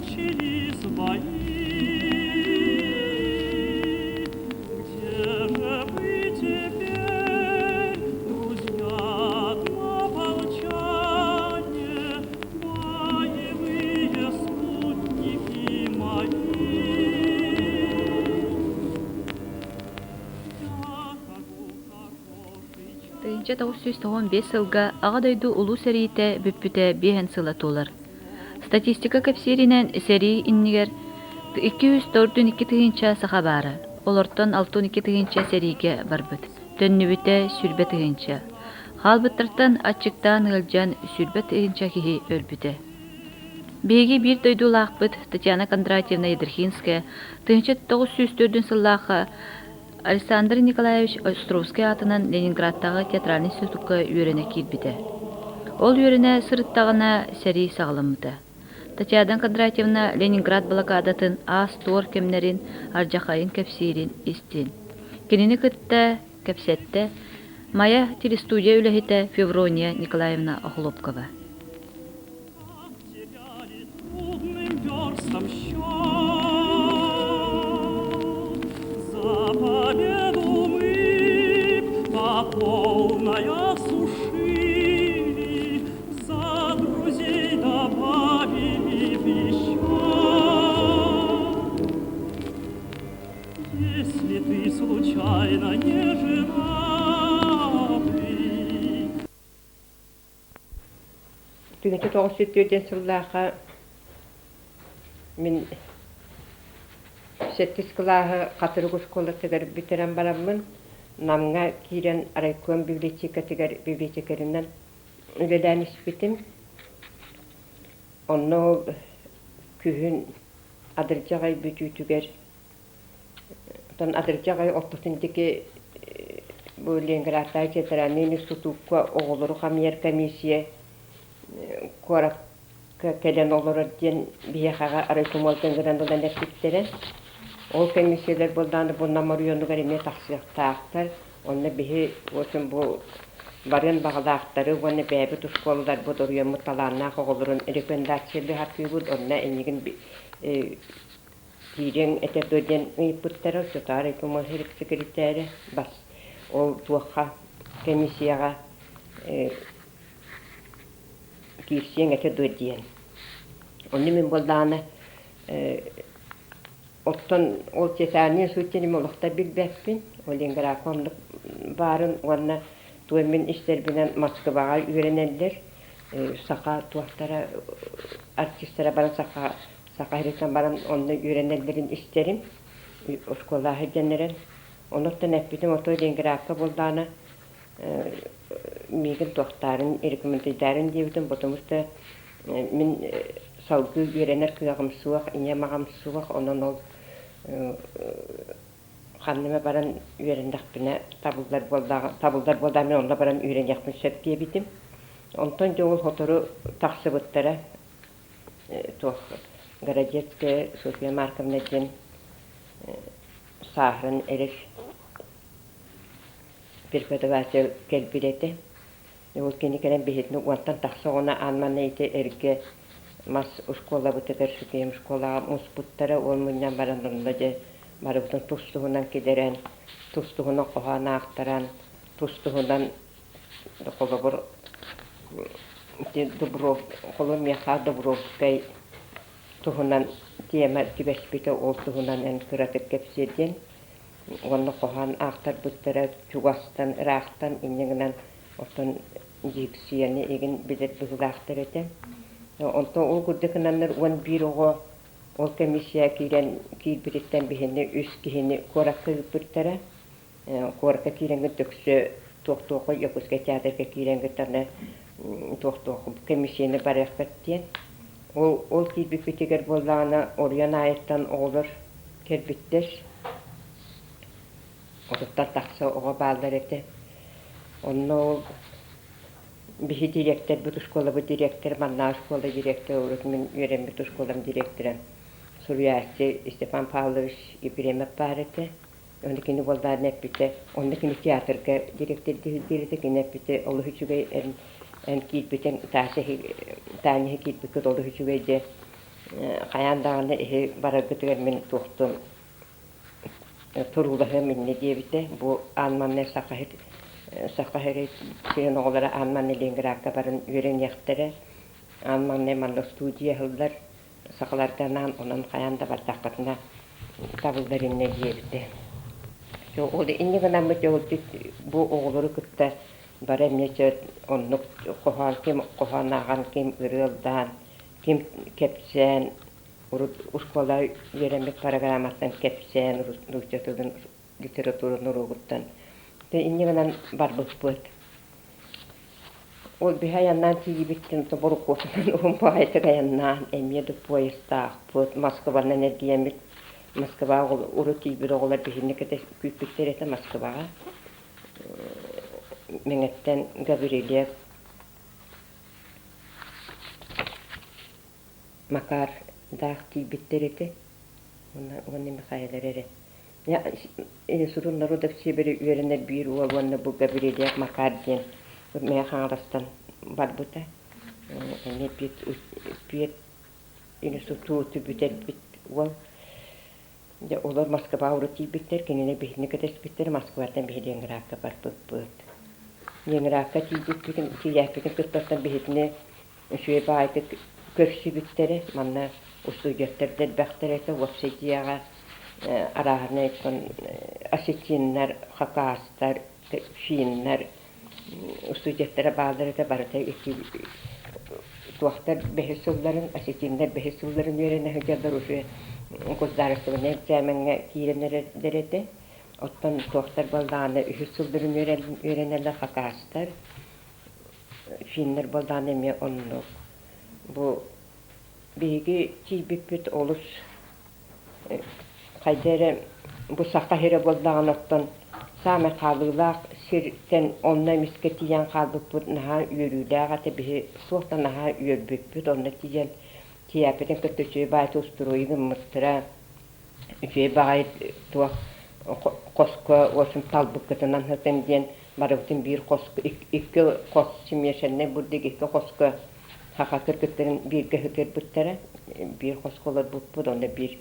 Кончились бои. Где же вы теперь, друзья однополчане, боевые спутники мои? Я хожу хороший час. 1995 сылга Аҕа дойду Улуу сэриитэ бүппүтэ биэһэн сыла туолар. Статистика кэпсииринэн, сэрии иннигэр 242 тыһыынча саха баара, олортон 62 тыһыынча сэриигэ барбыт, төннүбүтэ 20 тыһыынча. Хаалбыттартан аччыктаан ыалдьан 20 тыһыынча киһи өлбүтэ. Биһиги биир дойдулаахпыт Татьяна Кондратьевна Ядрихинская 1904 сыллаахха Александр Николаевич Островскай аатынан Ленинградтааҕы театральнай институкка үөрэнэ киирбитэ. Ол үөрэнэ сырыттаҕына сэрии саҕаламмыта. Татьяна Кондратьевна Ленинград блокадатын аас-туор кэмнэрин алдьархайын кэпсиирин истин. Кинини кытта кэпсэттэ Майа телестудия үлэһитэ Феврония Николаевна Охлопкова. Теряли трудным верстам счет. За победу мы по полной осушили, За друзей добавили еще. Если ты случайно не женатый, 1994 сыллаахха мин сэттис кылааһы Хатырык оскуолатыгар бүтэрэн бараммын, Намҥа киирэн райком библиотекатыгар библиотекарынан үлэлээн испитим. Онно ол күһүн адырдьах ый бүтүүтүгэр, оттон адырдьах ый ортотун диэки бу Ленинградтааҕы театральнай институкка оҕолору хамыйар комиссия куоракка кэлэн олорор диэн биһиэхэҕэ райкомолтан гынан ылан эппиттэрэ. Ол комиссиялар буоллаҕына бу Нам оройуонугар эмиэ тахсыахтаахтар. Онно биһи в общем бу барыан баҕалаахтары уонна бэйэбит оскуолаларбыт оройуоммут талааннаах оҕолорун рекомендациялыы сатыыбыт. Онно эйигин киириэҥ этэ дуо диэн ыйыппыттара. Оччотооҕу райкомол секретаря бас ол туохха комиссияҕа киирсиэҥ этэ дуо диэн. Онно мин буоллаҕына оттон ол театральный институт олохтор билбэппин. Ол Ленинградка оннук баарын уонна туой мин истэрбинэн Москваҕа үөрэнэллэр. Саха туохтара артистара баран саха саха сириттэн баран онно үөрэнэллэрин истэрим. Оскуолаҕа сылдьан эрэн. Онуттан эппитим ото Ленинградка буоллаҕына миигин туохтаарын рекомендуйдаарын диэбитим, потому что мин салгыы үөрэнэр кыаҕым суох, ийэм аҕам суох, онон ол ханна эмэ баран үөрэннэхпинэ табыллар буоллаҕа табыллар буоллаҕына мин онно баран үөрэниэхпин сөп диэбитим. Онтон дьэ ол сотору тахсыбыттара туох Городецкая Софья Марковна диэн сааһыран эрэр преподаватель кэлбит этэ. Ол кини кэлэн биһигини уонтан тахса оҕону аан маҥнай ити эргэ мас оскуолабытыгар Сүкүйэм школаҕа муспуттара. Ол мунньан баран онно дьэ барыбытын тус-туһунан киллэрэн, тус-туһунан хоһоон аахтаран, тус-туһунан холобур ити Дубров холобур миэхэ Дубровскай туһунан тиэмэ түбэспитэ, ол туһунан эн кыратык кэпсиэ диэн уонна хоһоон аахтарбыттара чугастан, ыраахтан инньэ гынан оттон дьиксийэни игин билэр быһыылаахтар этэ. Онтон ол курдук гынаннар 11 оҕо ол комиссия киирэн киирбититтэн биһини үс киһини куоракка ыыппыттара. Куоракка киирэҥҥит дөксө туох-туохха Якутскай театрга киирэҥҥит аны туох-туох комиссияны барыаххыт диэн. Ол ол киирбиппитигэр буоллаҕына Оруйан аайыттан оҕолор кэлбиттэр. Отуттан тахса оҕо бааллар этэ. Онно ол биһи дириэктэрбит, оскуолабыт дириэктэрэ, маннааҕы оскуола дириэктэрэ, урут мин үөрэммит оскуолам дириэктэрэ суруйааччы Степан Павлович Ефремов баар этэ. Онно кини буоллаҕына эппитэ, онно кини театрга дириэктэрдиир этэ, кини эппитэ олус үчүгэй эн эн киирбитиҥ Таня киирбиккит олус үчүгэй диэн. Хайаан даҕаны иһи бараргытыгар мин туохтун туруулаһыам инньэ диэбитэ. Бу аан маҥнай Саха Саха сирин оҕолоро аан маҥнай Ленинградка баран үөрэниэхтэрэ. Аан маҥнай манна студия аһыллар сахаларга анаан, онон хайаан да бардаххытына табыллар инньэ диэбитэ. Ол инньэ гынаммыт бу оҕолору кытта бары эмиэ оннук хоһоон ким хоһоон ааҕан, ким ырыа ыллаан, ким кэпсээн урут оскуола үөрэммит программаттан кэпсээн нуучча тылын литературатын уруогуттан инньэ гынан барбыппыт. Ол биһи айаннаан тиийбиттэн тоборукуотунан уһун баҕайытык айаннаан эмиэ да поездтаахпыт Москванан эргийэммит Москва урут тиийбит оҕолор биһини күүппүттэр этэ Москваҕа Мэҥэттэн Гаврильев Макар даах тиийбиттэр этэ уонна уонна Михайлар эрэ Институт народов Сибири үөрэнэр биир уол уонна бу Гаврильев Макар диэн Мэҥэ Хаҥаластан барбыта. Эмиэ пед институту бүтэрбит уол. Дьэ, олор Москваҕа урут тиийбиттэр, кинилэр биһигини кэтэспиттэр, Москваттан биһи Ленинградка барбыппыт. Ленинградка тиийбиппитин, тиийээппитин кыттартан биһигини үчүгэй баайдык көрсүбүттэрэ. Манна устудьуоттар да элбэхтэр этэ, уопсай дьиэҕэ арааһынай осетиннар, хакастар, финнар устудьуоттара бааллар этэ, барыта ити туохтар бэһис сылларын, осетиннар бэһис сылларын үөрэнэ сылдьаллар уже государственнай экзамеҥҥа киирэн эрэллэр этэ. Оттон туохтар буоллаҕына үһүс сылларын үөрэнэллэр хакастар, финнэр буоллаҕына эмиэ оннук. Бу биһиги тиийбиппит олус хайда эрэ бу саха сирэ буоллаҕына оттон саамай хаалыылаах сиртэн онно эмискэ тиийэн хаалбыппыт наһаа үөрүүлээх этэ биһи суох да наһаа үөрбүппүт онно тиийэн тиийээппитин кытта үчүгэй баайы устуруойу гыммыттара үчүгэй баҕайы туох хоско в общем талбыккытынан сытын диэн барыбытын биир хоско икки хос смешаннай бурдук икки хоско саха кыргыттарын бииргэ сытыарбыттара биир хоско олорбуппут онно биир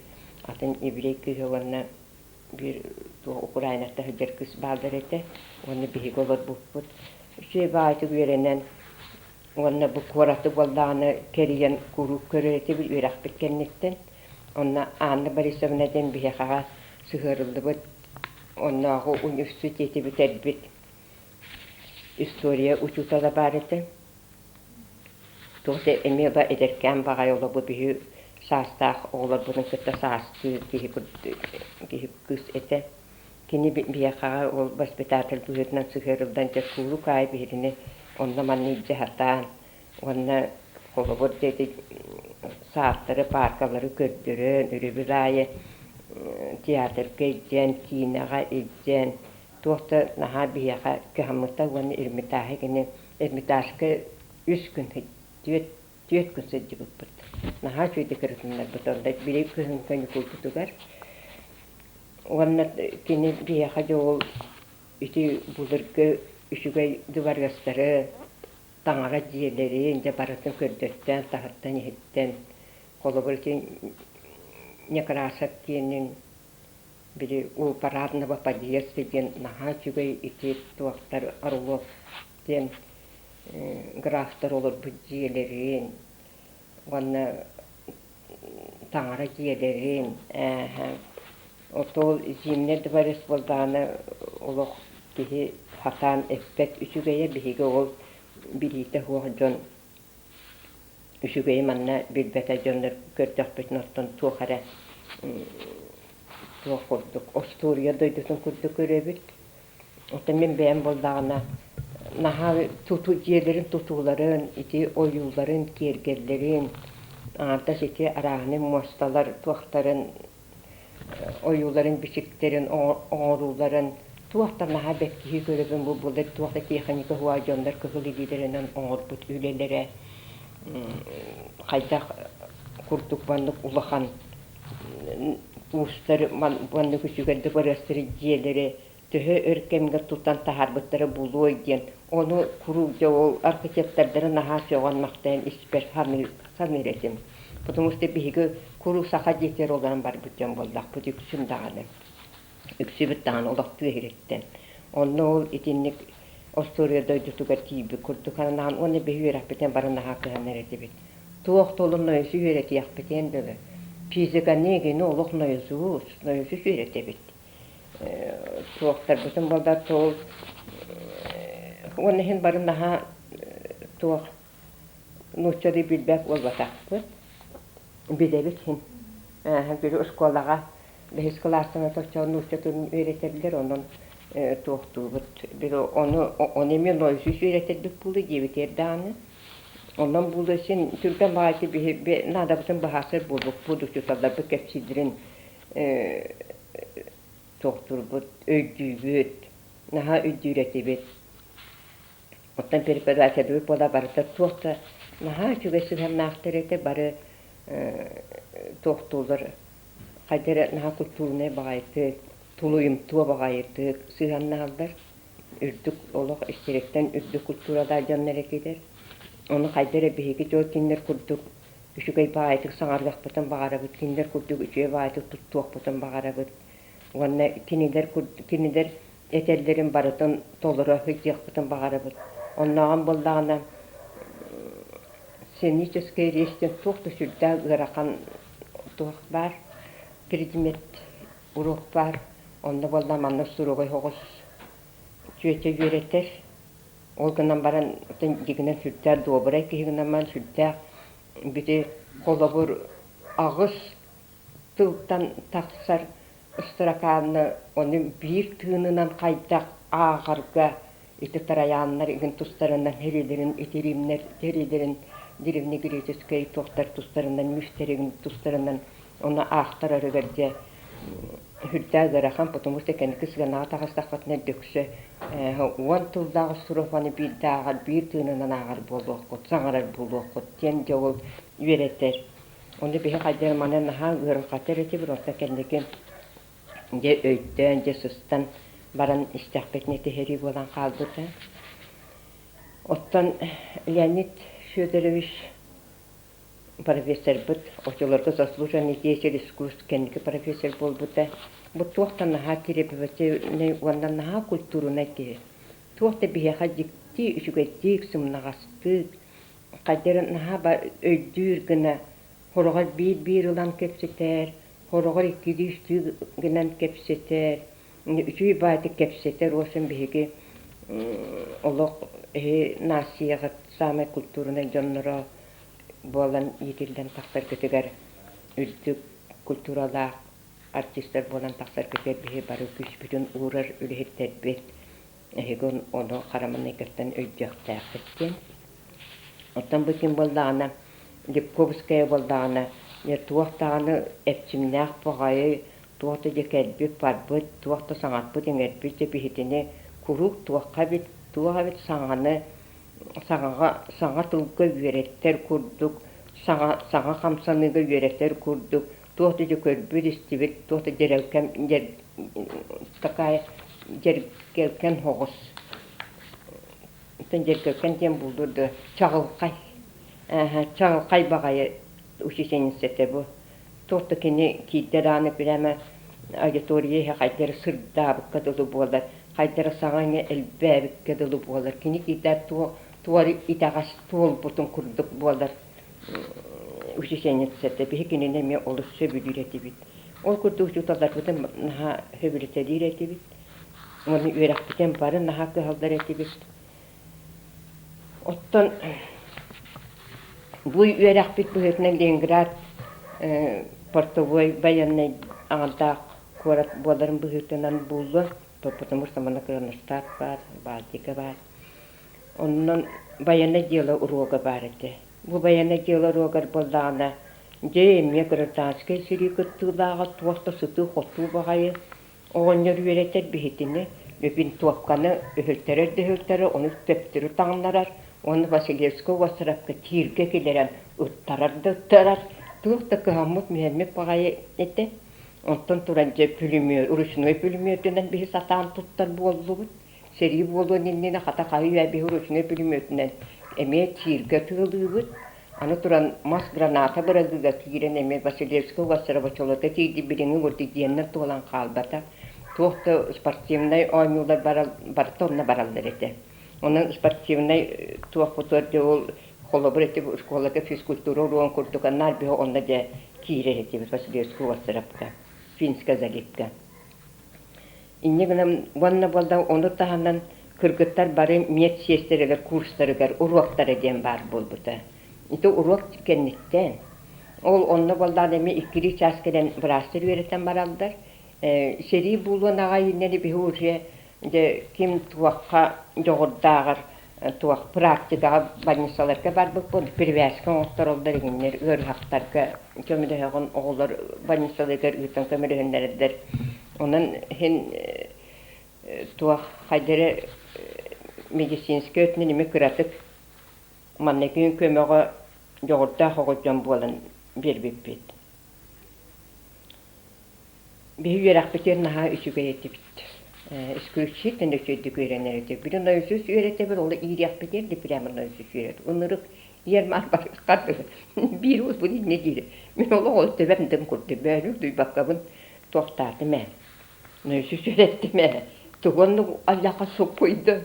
атын еврей кыыһа уонна биир туох Украинаттан сылдьар кыыс бааллар этэ уонна биһиги олорбуппут үчүгэй баҕайытык үөрэнэн уонна бу куораты буоллаҕына кэрийэн куруук көрөр этибит үөрэхпит кэнниттэн онно Анна Борисовна диэн биһиэхэҕэ сыһыарыллыбыт оннооҕу университеты бүтэрбит история учуутала баар этэ. Туох да эмиэ да эдэркээн баҕайы олорбу биһи саастаах оҕолорбутун кытта саастыы киһи киһи кыыс этэ. Кини биһиэхэҕэ ол воспитатель быһыытынан сыһыарыллан дьэ куурук аайы биһигини онно-манна илдьэ сатаан уонна холобур диэки сааттары, пааркалары көрдөрөн, өрөбүл аайы театрга илдьэн, киинэҕэ илдьэн, туох да наһаа биһиэхэ кыһаммыта уонна Эрмитажы кини Эрмитажка үс күн түөрт түөрт күн сылдьыбыппыт. Наһаа үчүгэйдик кырытыннарбыт онно били кыһын каникулбутугар. Уонна кини биһиэхэ дьэ ол ити былыргы үчүгэй дыбарыастары таҥара дьиэлэрин дьэ барытын көрдөттөөн таһыттан иһиттэн холобур ити Некрасов диэнин били у парадного подъезда диэн наһаа үчүгэй ити туохтар Орлов диэн графтар олорбут дьиэлэрин уонна таҥара дьиэлэрин Отол Зимний дворец буоллаҕына олох киһи сатаан эппэт үчүгэйэ биһиги ол билиитэ суох дьон үчүгэйи манна билбэтэ дьоннор көрдөхпүтүнэ оттон туох эрэ туох курдук остуоруйа дойдутун курдук көрөбүт. Оттон мин бэйэм буоллаҕына наһаа туту дьиэлэрин тутууларын, ити ойууларын, киэргэллэрин, аҥардас ити арааһынай муосталар туохтарын ойууларын, бичиктэрин, оҥорууларын туох да наһаа бэркиһии көрөбүн бу былыр туох да тиэхиньикэ уһуга дьоннор кыһыл илиилэринэн оҥорбут үлэлэрэ хайдах курдук маннык улахан уустар маннык үчүгэйдик барыастары дьиэлэри төһө өр кэмҥэ тутан таһаарбыттара буолуой диэн ону куруук дьэ ол архитектордары наһаа сөҕөн-махтайан испэр саныыр этим. Потому что биһиги куруук саха дьиэтигэр олорон барбыт дьон буоллахпыт үксүн даҕаны. Үксүбүт даҕаны олохтуу иһириттэн. Онно ол итинник остуоруйа дойдутугар тиийбит курдук анаан уонна биһи үөрэхпитин бары наһаа кыһанар этибит. Туох толун нойосу үөрэтиэхпитин дылы. Физиканы игини олох нойосуус, нойосус үөрэтэбит. Туохтарбытын буоллар ол уонна иһин бары наһаа туох нууччалыы билбэт буолбатахпыт. Билэбит иһин. Били оскуолаҕа бэһис кылаастан оточчо нуучча тылын үөрэтэллэр, онон туохтуубут. Били ону ону эмиэ нойосуус үөрэтэрбит буолуо диэбитигэр даҕаны. Онон буолуо син түргэн баҕайытык биһи наадабытын быһаарсар буолбуппут, учууталларбыт кэпсииллэрин туохтуурбут, өйдүүбүт, наһаа өйдүүр этибит. Оттон преподавателбит буола барыта туох да наһаа үчүгэй сыһыаннаахтар этэ, бары туохтууллар, хайда эрэ наһаа культурнай баҕайытык, тулуйумтуо баҕайытык сыһыаннаһаллар. Үрдүк олох истэриттэн үрдүк культуралаах дьоннор этилэр. Ону хайда эрэ биһиги дьол кинилэр курдук үчүгэй баҕайытык саҥарыахпытын баҕарабыт, кинилэр курдук үчүгэй баҕайытык туттуохпутун баҕарабыт. Уонна кинилэр кинилэр этэллэрин барытын толоро сылдьыахпытын баҕарабыт. Оннооҕон буоллаҕына сценическэй речь диэн туох да сүрдээх ыарахан туох баар, предмет уруок баар. Онно буолла манна суругай оҕус чүөчэ үөрэтэр. Ол гынан баран дьигинэн сүрдээх добрай киһи гынан баран сүрдээх бити холобур аҕыс тылтан тахсар ыстыракааны ону биир тыынынан хайдах ааҕарга ити тарайааннар игин тустарынан хэрилэрин итиримнэр хэрилэрин древнегреческэй туохтар тустарынан мифтэрин тустарынан ону аахтарарыгар дьэ сүрдээх ыарахан, потому что кэнники сыанаҕа таҕыстаххытына дөксө 10 тыллаах строфаны биирдэ ааҕар, биир тыынынан ааҕар буолуоххут, саҥарар буолуоххут диэн дьэ ол үөрэтэр. Ону биһи хайдах маны наһаа ыарырҕатар этибит, онтон кэнники дьэ өйдөөн, дьэ сыстан баран истэхпитинэ түһэрии буолан хаалбыта. Оттон Леонид Федорович профессорбыт, оччолорго заслуженный деятель искусств кэнники профессор буолбута. Бу туох да наһаа требовательнай уонна наһаа культурнай киһи. Туох да биһиэхэ дьикти үчүгэйдик, сымнаҕастык, хайдары наһаа өйдүүр гына хороҕор биир-биир ылан кэпсэтэр, хороҕор иккилии-үстүү гынан кэпсэтэр, үчүгэй баайдык кэпсэтэр. Уосын биһиги олох эһи наассыйаҕыт саамай культурнай дьонноро буолан иитиллэн тахсаргытыгар үрдүк культуралаах артистар буолан тахсаргытыгар биһи бары күүспүтүн уурар үлэһиттэрбит эһиги ону хараманайгыттан өйдүөхтээххит диэн. Оттон бу ким буоллаҕына, Дьепковская буоллаҕына, туох даҕаны эрчимнээх баҕайы, туох да дьэ кэлбит-барбыт, туох да саҥарбыт-иҥэрбит дьэ биһитини куруук туохха эбит, туох эбит саҥаны саҥаҕа саҥа тылга үөрэтэр курдук, саҥа саҥа хамсаныыга үөрэтэр курдук, туох да дьэ көрбүт-истибит, туох да дьэрэлкэм дьэр такая дьэргэлкэн соҕус Оттон дьэргэлкэн диэн булдур да чаҕылхай чаҕылхай баҕайы учительницата бу. Туох да кини киирдэ даҕаны прямо аудитория иһэ хайда эрэ сырдаабыкка дылы буолар, хайда эрэ саҥа-иҥэ элбээбиккэ дылы буолар. Кини киирдэ туох туох эрэ итэҕэс туолбутун курдук буолар учительницата. Биһи кинини эмиэ олус сөбүлүүр этибит. Ол курдук учууталларбытын наһаа сөбүлэтэлиир этибит. Уонна үөрэхпитин бары наһаа кыһаллар этибит. Оттон бу үөрэхпит быһыытынан Ленинград портовой военнай аҥардаах куорат буоларын быһыытынан булла, потому что манна Кронштадт баар, Балтика баар. Онон военное дело уруога баар этэ. Бу военное дело уруогар буоллаҕына, дьэ эмиэ гражданскай сэрии кыттыылааҕа туох да сытыы-хотуу баҕайы Оҕонньор үөрэтэр биһитини, винтовканы өһүлтэрэр да өһүлтэрэр, ону төптөрү таҥнарар уонна Василевскай уостарапка тииргэ киллэрэн ыттарар да ыттарар, туох да кыһаммыт-мүһэммит баҕайы этэ. Онтон туран дьэ пулемет, ручной пулеметынан биһи сатаан туттар буоллубут. Сэрии буолуон иннинэ хата хайы үйэ биһи ручной пулеметынан эмиэ тииргэ тыалыыбыт. Аны туран мас граната бырагыга киирэн эмиэ Василевскай уоссарабочолорго тиийди билиҥҥи курдук диэннэр туолан хаалбата. Туох да спортивнай оонньуулар барыта онно бараллар этэ. Онон спортивнай туохпутугар дьэ ол холобур ити школага физкультура уруогун курдук наар биһи онно дьэ киирэр этибит Василевскай уоссарапка, Финская заливка. Инньэ гынан уонна буолла ону таһынан кыргыттар бары медсиэстэрэлэр курстарыгар уруоктара диэн баар буолбута. Ити уруок кэнниттэн ол онно буоллаҕына эмиэ иккилии чаас кэлэн быраастар үөрэтэн бараллар. Сэрии буолуон аҕай иннинэ биһи уже дьэ ким туохха дьоҕурдааҕар туох практикаҕа больницаларга барбыппын перевязка оҥоттороллор иҥиннэр ыарыһахтарга көмөлөһөҕүн оҕолор больницаларыгар ыытан көмөлөһүннэрэллэр онон иһин туох хайда эрэ медицинскэй өттүнэн эмиэ кыратык манна күн көмөҕө дьоҕурдаах оҕо дьон буолан биэрбиппит. Биһи үөрэхпитигэр наһаа үчүгэй этибит. Исключительно үчүгэйдик үөрэнэр этибит. Били наизусть үөрэтэбит, ол иириэхпитигэр да прямо наизусть үөрэт. Ынырык иэр-маар барыахха биир уус бу инньэ диир. Мин олох ол төбөм дым курдук бөөлүүр дуйбаккабын туохтаатым ээ. Наизусть үөрэттим ээ. Тугу оннук аллаха суккуйда.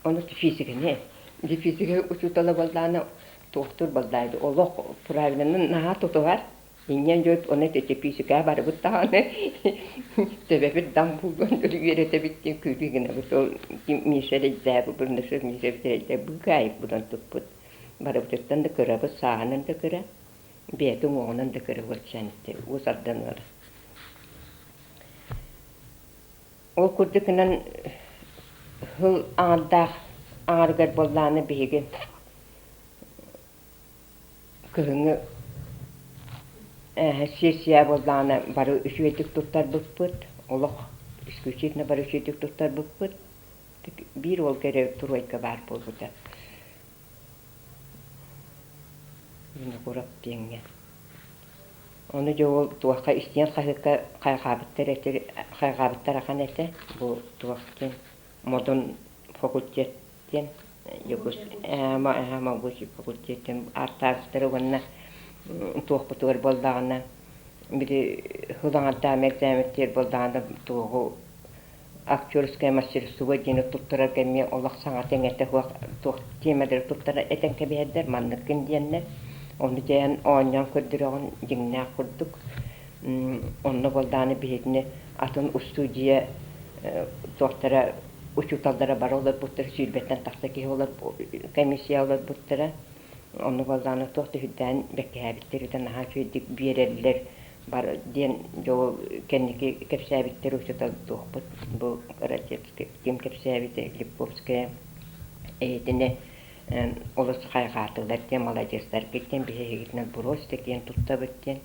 Ону физиканы. Физика учуутала буоллаҕына туохтуур буоллаҕа олох правильно наһаа тутуһар. Инньэ дьон ону ТТП-сикаа барыбыт даҕаны төбөбүт даҥ булган үөрэтэбит диэн күлүү гынабыт. Ол Миша эрэйдээбит, Бурнашев Миша эрэйдээбит быыкаайык булан туппут. Барыбытыттан да кырабыт, сааһынан да кыра, бэйэтин уоҕунан да кыра уолчаан этэ, уус Алдан ыала. Ол курдугунан сыл аҥардаах аҥарыгар буоллаҕына биһиги Кыһыҥҥы сессия буоллаҕына бары үчүгэйдик туттарбыппыт, олох исключительно бары үчүгэйдик туттарбыппыт. Биир уолга эрэ тройка баар буолбута. Винокуров диэҥҥэ. Ону дьэ ол туохха истиэн хаһыакка хайҕаабыттар этэ, хайҕаабыттар ахан этэ. Бу туох диэн модун факультет диэн Могучий факультет диэн ааттаабыттара уонна туохпутугар буоллаҕына били һылаҥардаама экзаметтиир буоллаҕына туоҕу актерское мастерство диэни туттарар кэмҥэ олох саҥата иҥэтэ суох туох тиэмэлэри туттара этэн кэбиһэрдэр манныккын диэннэр ону дьайан оонньоон көрдөрөҕүн дьиҥнээх курдук онно буоллаҕына биһигини атын устуудьуйа туохтара учууталлара бары олорбуттара сүүрбэттэн тахса киһи комиссия олорбуттара онно буоллаҕына туох да үрдээн бэркиһээбиттэр наһаа үчүгэйдик биэрэллэр бар диэн дьол кэнники кэпсээбиттэр учуутал туохпут бу Городецкий ким кэпсээбитэ Липковская эйэтинэ олус хайҕаатылар диэн маладьыастаргыт диэн биһигитинэн бросьте диэн туттабыт диэн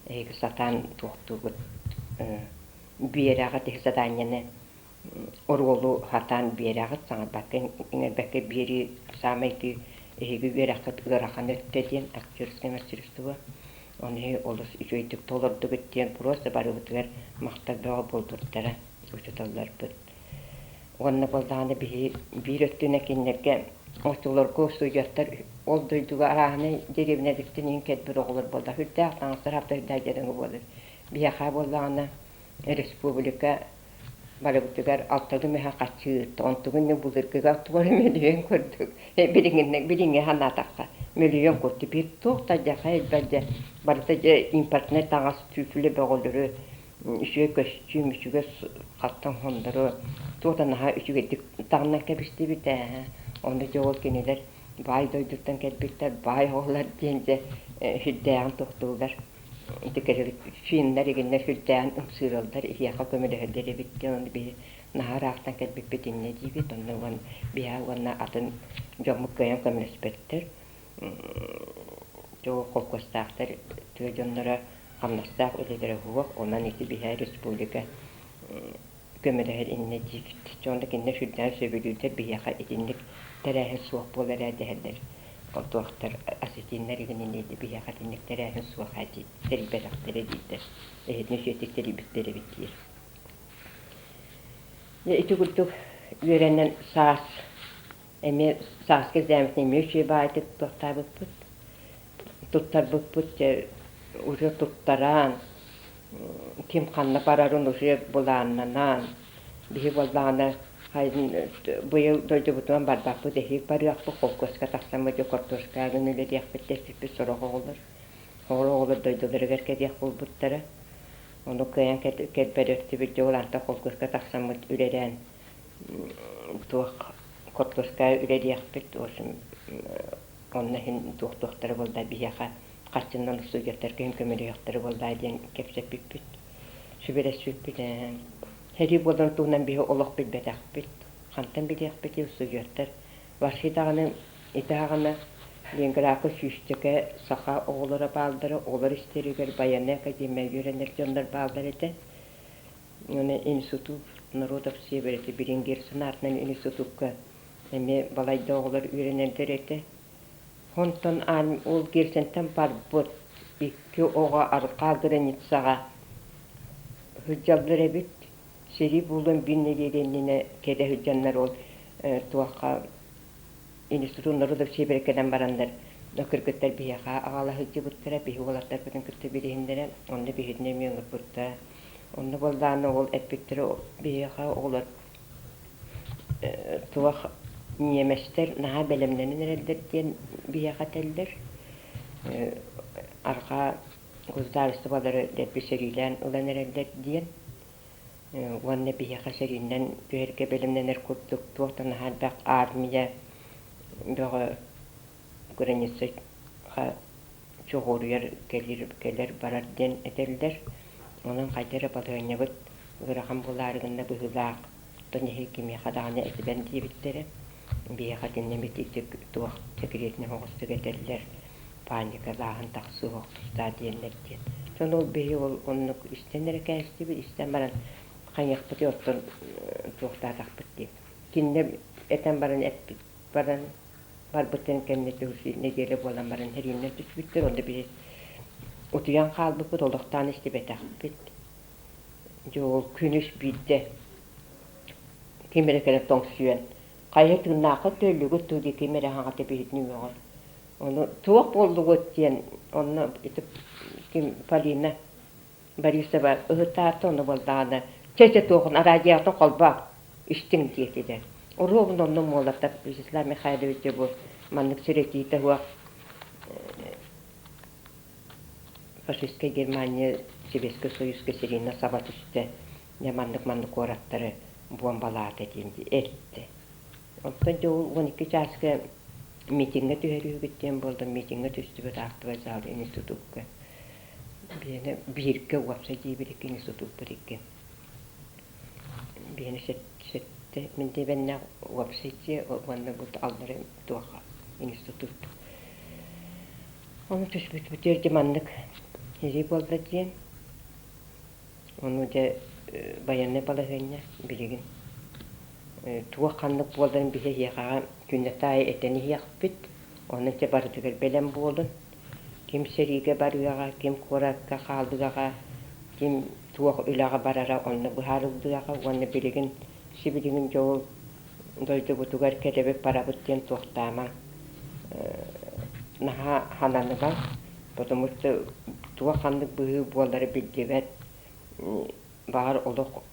эһиги сатаан туохтуугут биэрэҕит заданиены оруолу сатаан биэрэҕит саҥарбакка иҥэрбэккэ биэрии саамай эһиги үөрэххит ыарахан өттө диэн актерское мастерство ону олус үчүгэйдик толордугут диэн просто барыбытыгар махтал бөҕө буолбуттара учууталларбыт уонна буоллаҕына биһи биир өттүнэн кинилэргэ оччолорго устудьуоттар ол дойдуга арааһынай дэриэбинэлэртэн иһин кэлбит оҕолор буолла сүрдээх таҥастар хаптардаах дьадаҥы буолар биһиэхэ буоллаҕына республика барыбытыгар алталыы мөһө хаччыы онтугун былыргыга туох эрэ мөлүйүөн курдук билиҥҥи билиҥҥи санаатахха мөлүйүөн курдук биир туох да дьаха элбэх дьэ барыта дьэ импортнай таҥас түүпүлэ бөҕөлөрү үчүгэй көстүүм үчүгэй хаттан хондору туох да наһаа үчүгэйдик таҥнан кэбистибит ээ ону дьэ ол кинилэр баай дойдуттан кэлбиттэр баай оҕолор диэн дьэ сүрдээҕин тохтууллар ити финнэр игиннэр сүрдээҕин ымсыыраллар иһиэхэ көмөлөһөллөр эбит диэн ону биһи наһаа ыраахтан кэлбиппит инньэ диибит онно уон биһээ уонна атын дьоммут кыайан көмөлөспөттөр дьоо холкуостаахтар тыа дьонноро хамнастаах үлэлэрэ суох онон ити биһээ республика көмөлөһөр иннэ диибит дьонно кинилэр сүрдээх сөбүлүүллэр биһиэхэ итинник тэрээһин суох буолар ээ дэһэллэр туохтар осетиннар игинини биһиэхэ итинник тэрээһин суох ээ дии тэрийбэтэхтэрэ дииллэр эһитин үчүгэйдик тэрийбиттэр эбит диир ити курдук үөрэнэн саас эмиэ сааскы экзамены эмиэ үчүгэй баайдык туохтаабыппыт. Туттарбыппыт дьэ уже туттаран, ким ханна барарын уже былааннанан, биһи буоллаҕына быйыл дойдубутунан барбаппыт, эһиил барыахпыт, холкуоска тахсаммыт дьэ хортуоскаҕын үлэлиэхпит дэспиппит сорох оҕолор. Оҕолор оҕолор дойдуларыгар кэлиэх буолбуттара. Ону кыайан кэлбэт өттүбүт дьэ ол антах холкуоска тахсаммыт үлэлээн туох хортуоска үлэлиэхпит, в общем онно иһин туох-туохтара буолла биһиэхэ харчынан устудьуоттарга иһин көмөлөһүөхтэрэ буолла диэн кэпсэппиппит, сүбэлэспиппит ээ. Сэрии буоларын туһунан биһи олох билбэтэхпит. Хантан билиэхпитий устудьуоттар. Вообще даҕаны ити аҕана Ленинградка сүүсчэкэ саха оҕолоро бааллара, оҕолор истэригэр байыаннай академия үөрэнэр дьоннор бааллар этэ. Уонна институт народов севера Берингерсон аатынан институкка эмиэ балайда оҕолор үөрэнэллэр этэ. Онтон аан ол Герцентэн барбыт икки оҕо арҕаа границаҕа сылдьаллар эбит. Сэрии буолуон биир нэдиэлэ иннинэ кэлэ сылдьаннар ол туохха институт народов севера кэлэн бараннар кыргыттар биһиэхэ аҕала сылдьыбыттара, биһи уолаттарбытын кытта билиһиннэрэ, онно биһигини эмиэ ыҥырбыттара. Онно буоллаҕына ол эппиттэрэ биһиэхэ оҕолор туох ньиэмэстэр наһаа бэлэмнэнэн эрэллэр диэн биһиэхэ этэллэр. Арҕаа государстволары дэлби сэриилээн ылан эрэллэр диэн. Уонна биһиэхэ сэриинэн түһэргэ бэлэмнэнэр курдук туох да наһаа элбэх армия бөҕө границаҕа чоҕуруйар кэлэр-барар диэн этэллэр. Онон хайда эрэ балаһыанньабыт ыарахан буолаары гынна быһыылаах, оттон эһиги кимиэхэ даҕаны этибэн диэбиттэрэ. Биһиэхэ итиннэ эмит ити туох секретнэй оҕустук этэллэр, паникалааһын тахсыа тустаа диэннэр диэн. Дьон ол биһи ол оннук истэн эрэ кээстибит, истэн баран хайыахпытый оттон туохтаатахпыт дии. Кинилэр этэн баран эппит баран барбытын кэннэ нэдиэлэ буолан баран эриэннэр түспүттэр, онно биһи утуйан хаалбыппыт, олохтоон истибэтэхпит. Дьэ ол күнүс биирдэ ким эрэ кэлэн тоҥсуйан, хайа тыыннаахха төллүгүт дуу дии ким эрэ аһаҕата биһитини үөҕэр. Ону туох буоллугут диэн онно ити ким Полина Борисова ыһытаата, ону буоллаҕына чэ-чэ туохун араадьыйаҕытын холбоо истиҥ диэтилэр. Оруобун онно Молотов Вячеслав Михайлович дьэ бу маннык сирэтиитэ суох фашистскай Германия Советскай Союзка сэриинэ саба түстэ, дьэ маннык-маннык куораттары буомбалаата диэн эттэ. Оттон дьэ ол 12 чааска митиҥҥэ түһэрүүгүт диэн буолла, митиҥҥэ түстүбүт актовай зал институкка. Биһиэнэ бииргэ уопсай диэбит икки институппут икки. Биһиэнэ сэттэ мин диэбэннээх уопсай дьиэ уонна бу аллара туохха институт. Ону түспүппүтүгэр дьэ маннык сэрии буолла диэн. Ону дьэ байыаннай балаһыанньа билигин туох ханнык буоларын биһи эһиэхэҕэ күннэтэ аайы этэн иһиэхпит. Онон дьэ барытыгар бэлэм буолун. Ким сэриигэ барыаҕа, ким куоракка хаалыаҕа, ким туох үлэҕэ барара онно быһаарыллыаҕа уонна билигин сибилигин дьэ ол дойдубутугар кэлэбит барабыт диэн туохтаамаҥ наһаа хананыбаҥ, потому что туох ханнык быһыы буолара биллибэт, баҕар олох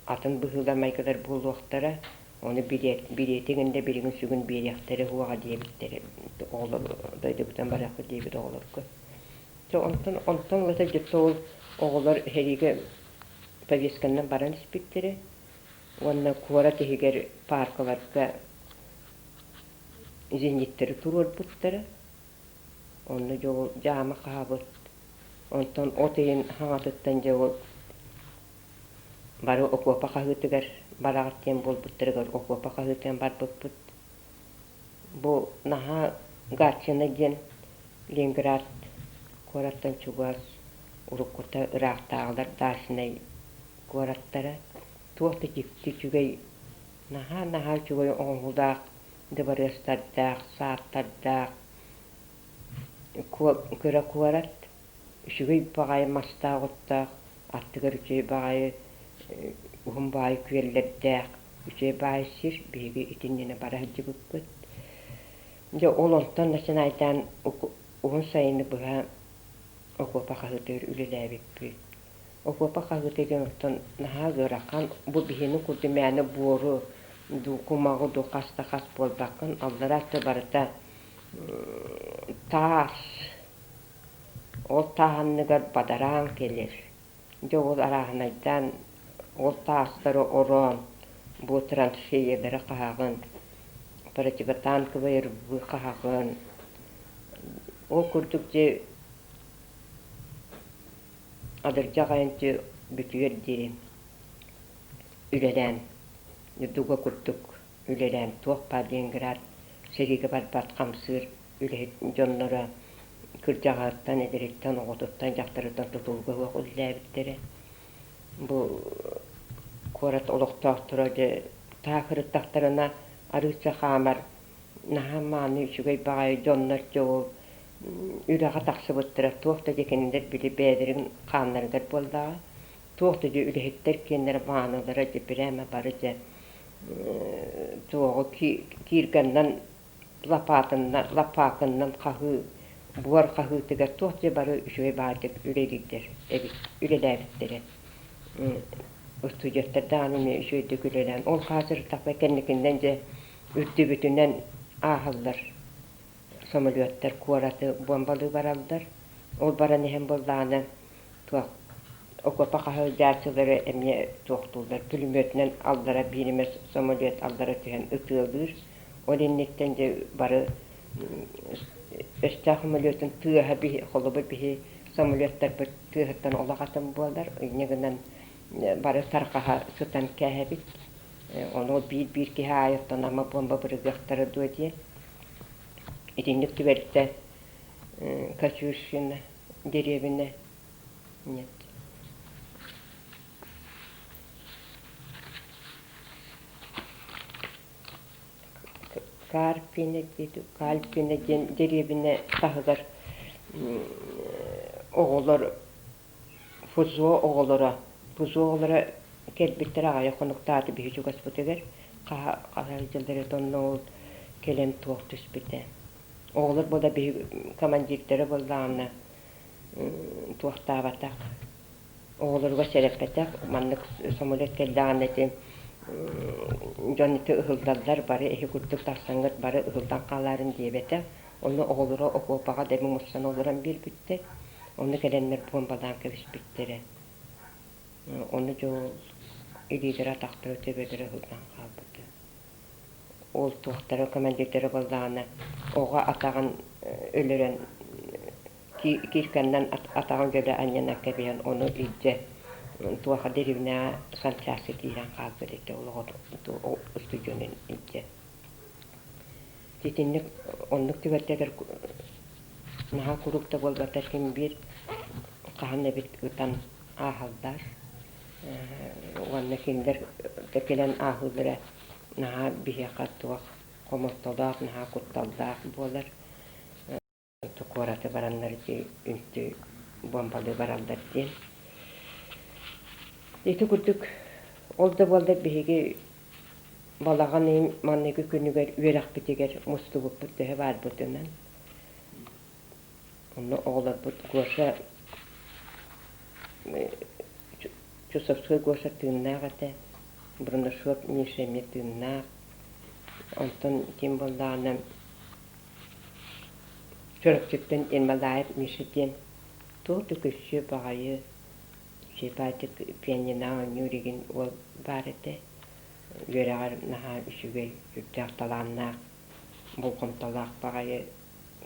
атын быһыылар-майгылар буолуохтара, ону билиэтиҥ иннэ билигин сүгүн биэриэхтэрэ суоҕа диэбиттэрэ оҕолор дойдубутун барыахпыт диэбит оҕолорго. Дьэ онтон онтон ылата дьэ ол оҕолор сэриигэ повестканнан баран испиттэрэ уонна куорат иһигэр пааркаларга зениттэри туруорбуттара. Онно дьэ ол дьаама хаһабыт. Онтон от ыйын хаҥатыттан дьэ ол Бары окуопа хаһыытыгар бараҕыт диэн буолбуттарыгар окуопа хаһыытынан барбыппыт. Бу наһаа Гатчина диэн Ленинград куораттан чугас, уруккута ыраахтааҕылар дачнай куораттара. Туох да дьикти үчүгэй, наһаа-наһаа үчүгэй оҥоһуулаах дыбарыастардаах, саадтардаах кыра куорат. Үчүгэй баҕайы мастаах-оттоох аттыгар үчүгэй баҕайы уһун баҕайы күөллэрдээх үчүгэй баҕайы сир биһиги итиннинэ бара сылдьыбыппыт. Дьэ ол онтон начинайдаан Уһун сайыны быһа окуопа хаһыытыгар үлэлээбиппит. Окуопа хаһыыта диэн оттон наһаа ыарахан, бу биһини курдук мээнэ буору дуу, кумаҕы дуу хас да хас буолбаккын, аллараа өттө барыта таас, ол тааһынныгар бадараан кэлэр. Дьэ ол арааһынайдаан ол таастары ороон, бу траншеялары хаһаҕын, противотанковай рвы хаһаҕын, ол курдук дьэ Адырдьах айанчы бүтүөр диэри үлэлээн, дуга курдук үлэлээн туох баар Ленинград сэриигэ барбат хамсыыр үлэһит дьонноро кырдьаҕаһыттан, эдэриттэн, оҕотуттан, дьахтарыттан тутулуга суох үлэлээбиттэрэ. Бу куорат олохтоохторо дьэ таах ырыттахтарына арыычча хаамар наһаа мааны үчүгэй баҕайы дьоннор дьэ ол үлэҕэ тахсыбыттара туох да дьэ кинилэр били бэйэлэрин хааннарыгар буоллаҕа туох да дьэ үлэһиттэр киэннэрэ маанылара дьэ прямо бары дьэ туоҕу киирганнан лопатыннан лаппаакыннан хаһыы буор хаһыытыгар туох дьэ бары үчүгэй баҕайытык үлэлииллэр эбит үлэлээбиттэрэ устудьуоттар даҕаны эмиэ үчүгэйдик үлэлээн ол хаасыртахпа кэнникинэн дьэ үрдүбүтүнэн ааһаллар самолеттар куораты буомбалыы бараллар. Ол баран иһэн буоллаҕына туох окуопа хаһыйдааччылары эмиэ туохтууллар пулеметунан аллара биир эмэ самолет аллара түһэн ытыалыыр. Ол инниттэн дьэ бары өстөөх самолетун тыаһа биһи холобур биһи самолеттарбыт тыаһыттан олох атын буолар. Инньэ гынан бары тарҕаһа сытан кээһэбит. Ону биир-биир киһи аайыттан ама буомба бырыгыахтара дуо диэн. Итинник түбэлтэ Катюшина дэриэбинэ нет. Карпина Кальпина диэн дэриэбинэ таһыгар оҕолор ФЗО оҕолоро ФЗО оҕолоро кэлбиттэрэ аҕыйах хонуктааты биһи чугаспытыгар хаһа сылдьаллар этэ онно ол кэлэн туох түспүтэ. Оҕолор буола биһи командирдара буоллаҕына туохтаабатах оҕолоругар сэрэппэтэх маннык самолет кэллэҕинэ ити дьон ити ыһыллаллар бары эһи курдук тахсаҥҥыт бары ыһыллан хаалаарын диэбэтэх онно оҕолоро окуопаҕа дэми муссан олорон биэрбиттэр Ону кэлэннэр буомбалаан кэбиспиттэрэ. Ону дьэ ол илиилэрэ атахтара төбөлөрө ыһыллан хаалбыта. Ол туохтара командирдара буоллаҕына оҕо атаҕын өлөрөн кирканнан атаҕын дьөлө анньынан кэбиһэн ону илдьэ туоха дэриэбинэҕэ санчааска киирэн хаалбыт этэ ол оҕо устудьуонун илдьэ. Итинник оннук түбэлтэлэр наһаа куруук да буолбатар син биир хаһан эбит ытан ааһаллар уонна кинилэр да кэлэн ааһыылара наһаа биһиэхэ туох хомолтолоох, наһаа кутталлаах буолар. Куораты бараннар ити үнтү буомбалыы бараллар диэн. Ити курдук ол да буоллар биһиги балаҕан ыйын маҥнайгы күнүгэр үөрэхпитигэр мустубуппут төһө баарбытынан. Онно оҕолорбут Гоша Чусовской Гоша тыыннаах этэ, Брунашов Миша эмиэ тыыннаах. Онтон ким буоллаҕына Чурапчыттан Ермолаев Миша диэн туох да көссүө баҕайы сипаатик пианиноҕа оонньуур игин уол баар этэ. Үөрэҕэр наһаа үчүгэй, сүрдээх талааннаах, болҕомтолоох баҕайы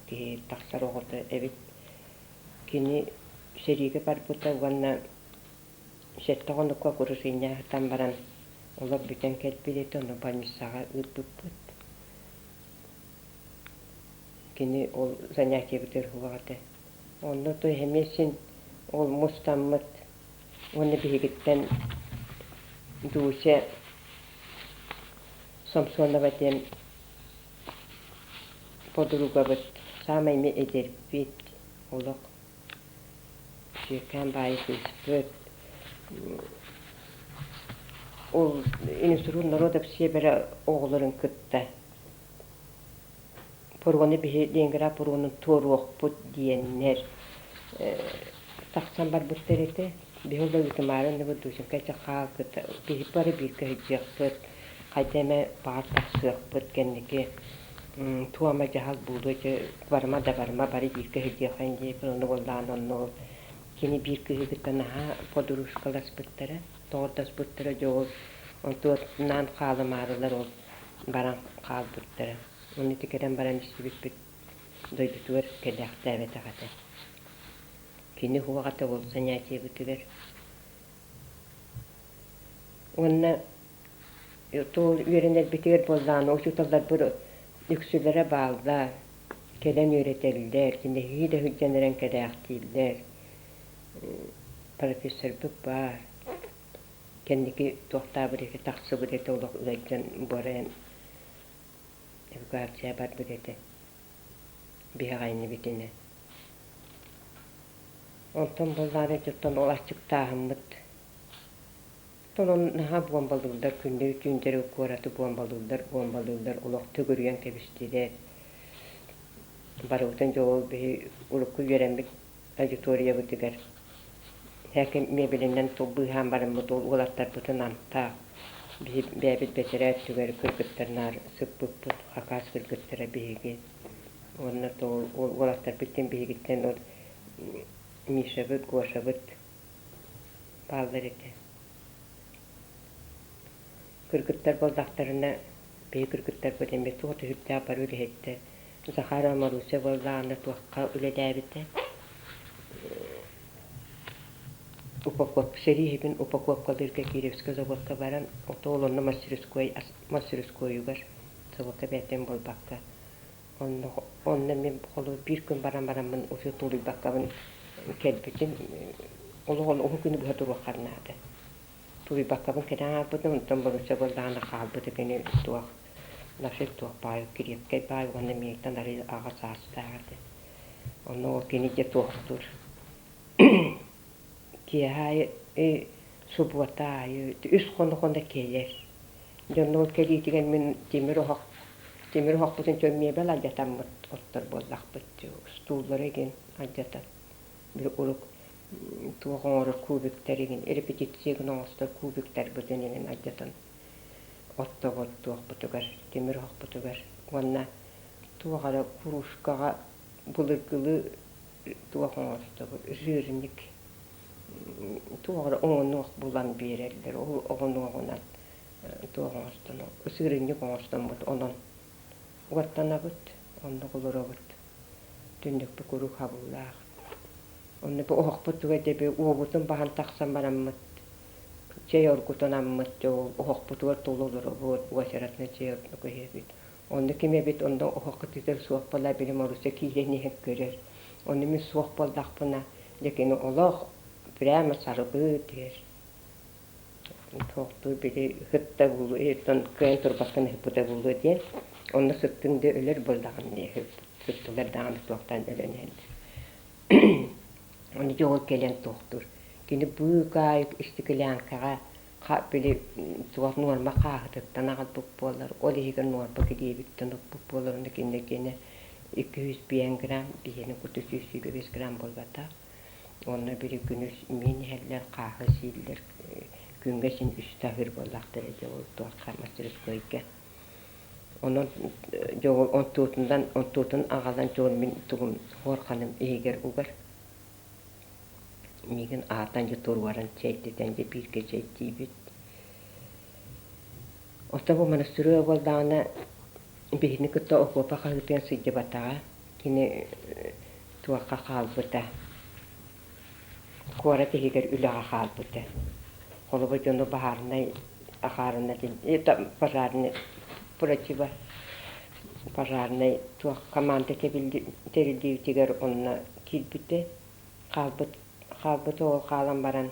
киһи тахсар оҕото эбит. Кини сэриигэ барбыта уонна сэттэ хонукка курусинньаһытан баран олох бүтэн кэлбит этэ, ону больницаҕа ыыппыппыт. Кини ол занятиебытыгар уһуох этэ. Онно то эмиэ син ол мустаммыт уонна биһигиттэн Дуся Самсонова диэн подругабыт саамай эмиэ эдэрбит олох сүөкээн баайы кыыспыт ол институт народов севера оҕолорун кытта. Пуруону биһи Ленинград пуруонун туоруохпут диэннэр тахсан барбыттар этэ. Биһи ол ыытымаары оннугу Дусенька дьэ хаалбыт. Биһи бары бииргэ сылдьыахпыт, хайда эмэ баҕар тахсыахпыт кэнники туома дьаһал буолуо дьэ барыма да барыма бары бииргэ сылдьыаххайын диэбит ону буоллаҕына онно ол кини биир кыыһы кытта наһаа подружкаласпыттара, доҕордоспуттара дьэ ол онтуотунаан хаалымаарылар ол баран хаалбыттара. Ону ити кэлэн баран истибиппит дойдутугар кэлээхтээбэтэх этэ. Кини уһуох этэ ол занятиебытыгар. Уонна ол үөрэнэрбитигэр буоллаҕына учууталларбыт үксүлэрэ бааллар, кэлэн үөрэтэллэр, киниһии да сылдьан эрэн кэлээхтииллэр. Профессорбыт баар. Кэнники туохтаабыт этэ, тахсыбыт этэ олох ыалдьан баран эвакуация барбыт этэ. Биһэҕэйнибитинэ. Онтон буоллаҕына дьонтон ол аччыктааһыммыт Онон наһаа буомбалыыллар, күннэри түүннэри куораты буомбалыыллар, буомбалыыллар, олох төгүрүйэн кэбистилэр. Барыбытын дьэ ол биһи урукку үөрэммит аудиториябытыгар һээкин миэбэлинэн быыһаан бараммыт ол уолаттарбытын антаах биһи бэйэбит бэтэрээ өттүгэр кыргыттар наар сыппыппыт, хакас кыргыттара биһиги. Уонна ол уолаттарбыттан биһигиттэн ол Мишабыт, Гошабыт бааллар этэ. Кыргыттар буоллахтарына, биһи кыргыттарбыт эмиэ туох да сүрдээх бары үлэһиттэр. Захарова Маруся буоллаҕына туохха үлэлээбитэ упаковка сэрии иһибин упаковкалыырга Кировскай заводка баран, ото ол онно мастерской мастерскойугар заводка бэйэтин буолбакка Онно онно мин холобур биир күн баран бараммын уже тулуйбаккабын кэлбитим. Олох уһун күнү быһа туруоххар наада. Тулуйбаккабын кэлэн хаалбытым, онтон боруоча буоллаҕына хаалбыта кини туох наши туох баай кириэпкэй баай уонна миигиттэн арыый аҕа саастаах этэ. Онно ол кини дьэ туохтуур. Киэһэ аайы субуота аайы үс хоно-хоно кэлэр. Дьонно ол кэлиитигэр мин тимир оһох тимир оһохпутун чөл миэбэл алдьатаммыт оттор буоллахпыт стууллары игин алдьатан били урук туох оҥорор кубиктар игин репетиция гына оҥостор кубиктарбытын игин алдьатан оттобут туохпутугар тимир оһохпутугар уонна туох эрэ кружкаҕа былыргылыы туох оҥостобут жирник туох эрэ оҥонуох булан биэрэллэр ол оҕонуоҕунан туох оҥостон сыырынньык оҥостоммут онон уоттанабыт оннук олоробут түннүкпүт куруук хабыллаах онно бу оһохпут туга диэби уобутун баһан тахсан бараммыт чэй оргутан аммыт дьэ ол оһохпутугар тула олоробут уочаратынан чэй оргута иһэбит онно ким эбит онно оһох кытыытыгар суох буолла били Маруся киирэн иһэн көрөр онно мин суох буоллахпына дьэ кини олох прямо сарылыы түһэр Туохтуу били ыһытта буолуо, оттон кыайан турбаккын ыһыппыта буолуо диэн, онно сыттыҥ да өлөр буоллаҕым дии, сыттылар даҕаны туохтаан өлөн иһэллэр. Ону дьэ ол кэлэн туохтуур. Кини быыкаайык истикилээҥкэҕэ били туох нуорма хааһытыттан аҕалбыт буолар, ол иһигэр нуорба килиэбиттэн ылбыт буолар, ону кинини киэнэ 205 грамм, биһиэнэ курдук 125 грамм буолбатах. Уонна били күнүс миин иһэллэр, хааһы сииллэр, күҥҥэ син үстэ аһыыр буоллахтара дьэ ол туохха мастерскойга. Онон дьэ ол онтуутунан онтуутун аҕалан дьэ ол мин тугум хуорханым иһигэр угар. Миигин аатан дьэ туруоран чэйдэтэн дьэ бииргэ чэйдиибит. Оттон бу монастырь буоллаҕына биһини кытта окуопа хаһыытыан сылдьыбатаҕа. Кини туохха хаалбыта, куорат иһигэр үлэҕэ хаалбыта. Холобур, дьону баһаарынай ахаарына пожарный противо пожарнай туох команда тэриллибитигэр онно киирбитэ. Хаалбыт хаалбыта ол хаалан баран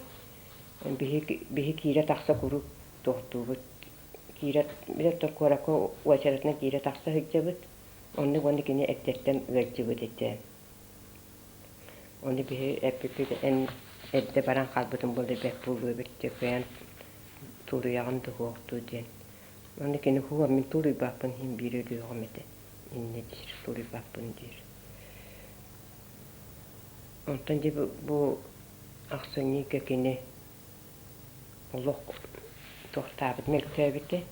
биһи биһи киирэ тахса куруук туохтуубут. Киирэ билэр куоракка уочаратынан киирэ тахса сылдьабыт. Оннук уонна кини эрдэттэн ыалдьыбыт этэ. Ону биһи эппиппит эн эрдэ баран хаалбытыҥ буоллар бэрт буолуо эбит диэн кыайан тулуйаҕын да суох дуу диэн. Ону кини һуох мин тулуйбаппын иһин биир өлүөҕүм этэ. Инньэ диир, суруйбаппын диир. Онтон дьэ бу ахсынньыга кини олох туохтаабыт мөлтөөбүтэ.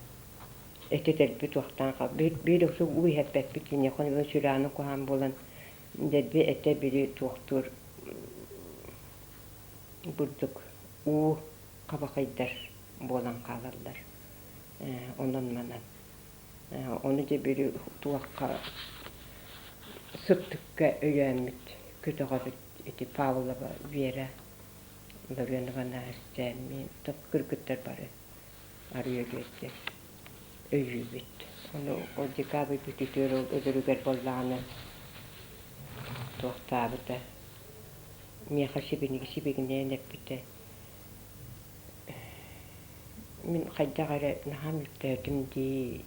Эти дэлби туохтаан хаалбыт. Биир охсук уу иһэрпэппит киниэхэ сүрэҕинэн куһаҕан буолан дэлби этэ били туохтуур бурдук уу хабахайдар буолан хаалаллар. Онон манан. Ону дьэ били туохха сыттыкка өйөөммүт көтөҕөбүт ити Павлова Вера Ларионова Настя мин кыргыттар бары арыйа үөрдэр өйүүбүт. Ону ол декабрь бүтүтүөр ол өлөрүгэр буоллаҕына туохтаабыта миэхэ сибиниги сибигинэйэн эппитэ Мин хайдах эрэ наһаа мөлтөөтүм дии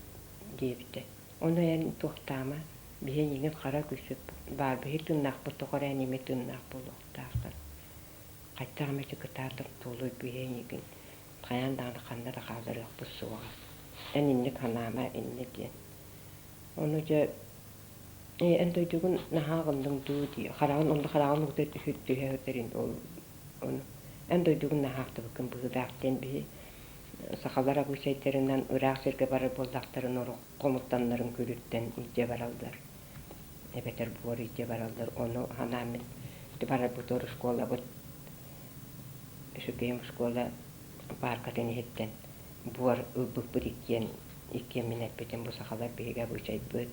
диэбитэ. Ону эн туохтаама, биһи эйигин хара күсүп баар биһи тыыннаахпыт тоҕо эрэ эн эмиэ тыыннаах буолуохтааххын. Хайдах эмэ кытаатан туолуй биһи эйигин хайаан даҕаны ханна да хаалларыахпыт суоҕа. Эн инник санаама иннэ диэн. Ону дьэ ээ эн дойдугун наһаа аҕынныҥ дуу дии хараҕын онно хараҕын уута түһэ сытарын ол ону эн дойдугун наһаа ахтыбыккын быһыылаах диэн биһи сахалар абыычайдарынан ыраах сиргэ барар буоллахтарына орох хомурданнарын күлүттэн илдьэ бараллар эбэтэр буор илдьэ бараллар ону анаан барарбытыгар школабыт үчүгэйим школа пааркатын иһиттэн буор ылбыппыт иккиэн иккиэммин эппитим бу сахалар биһиги абыычайбыт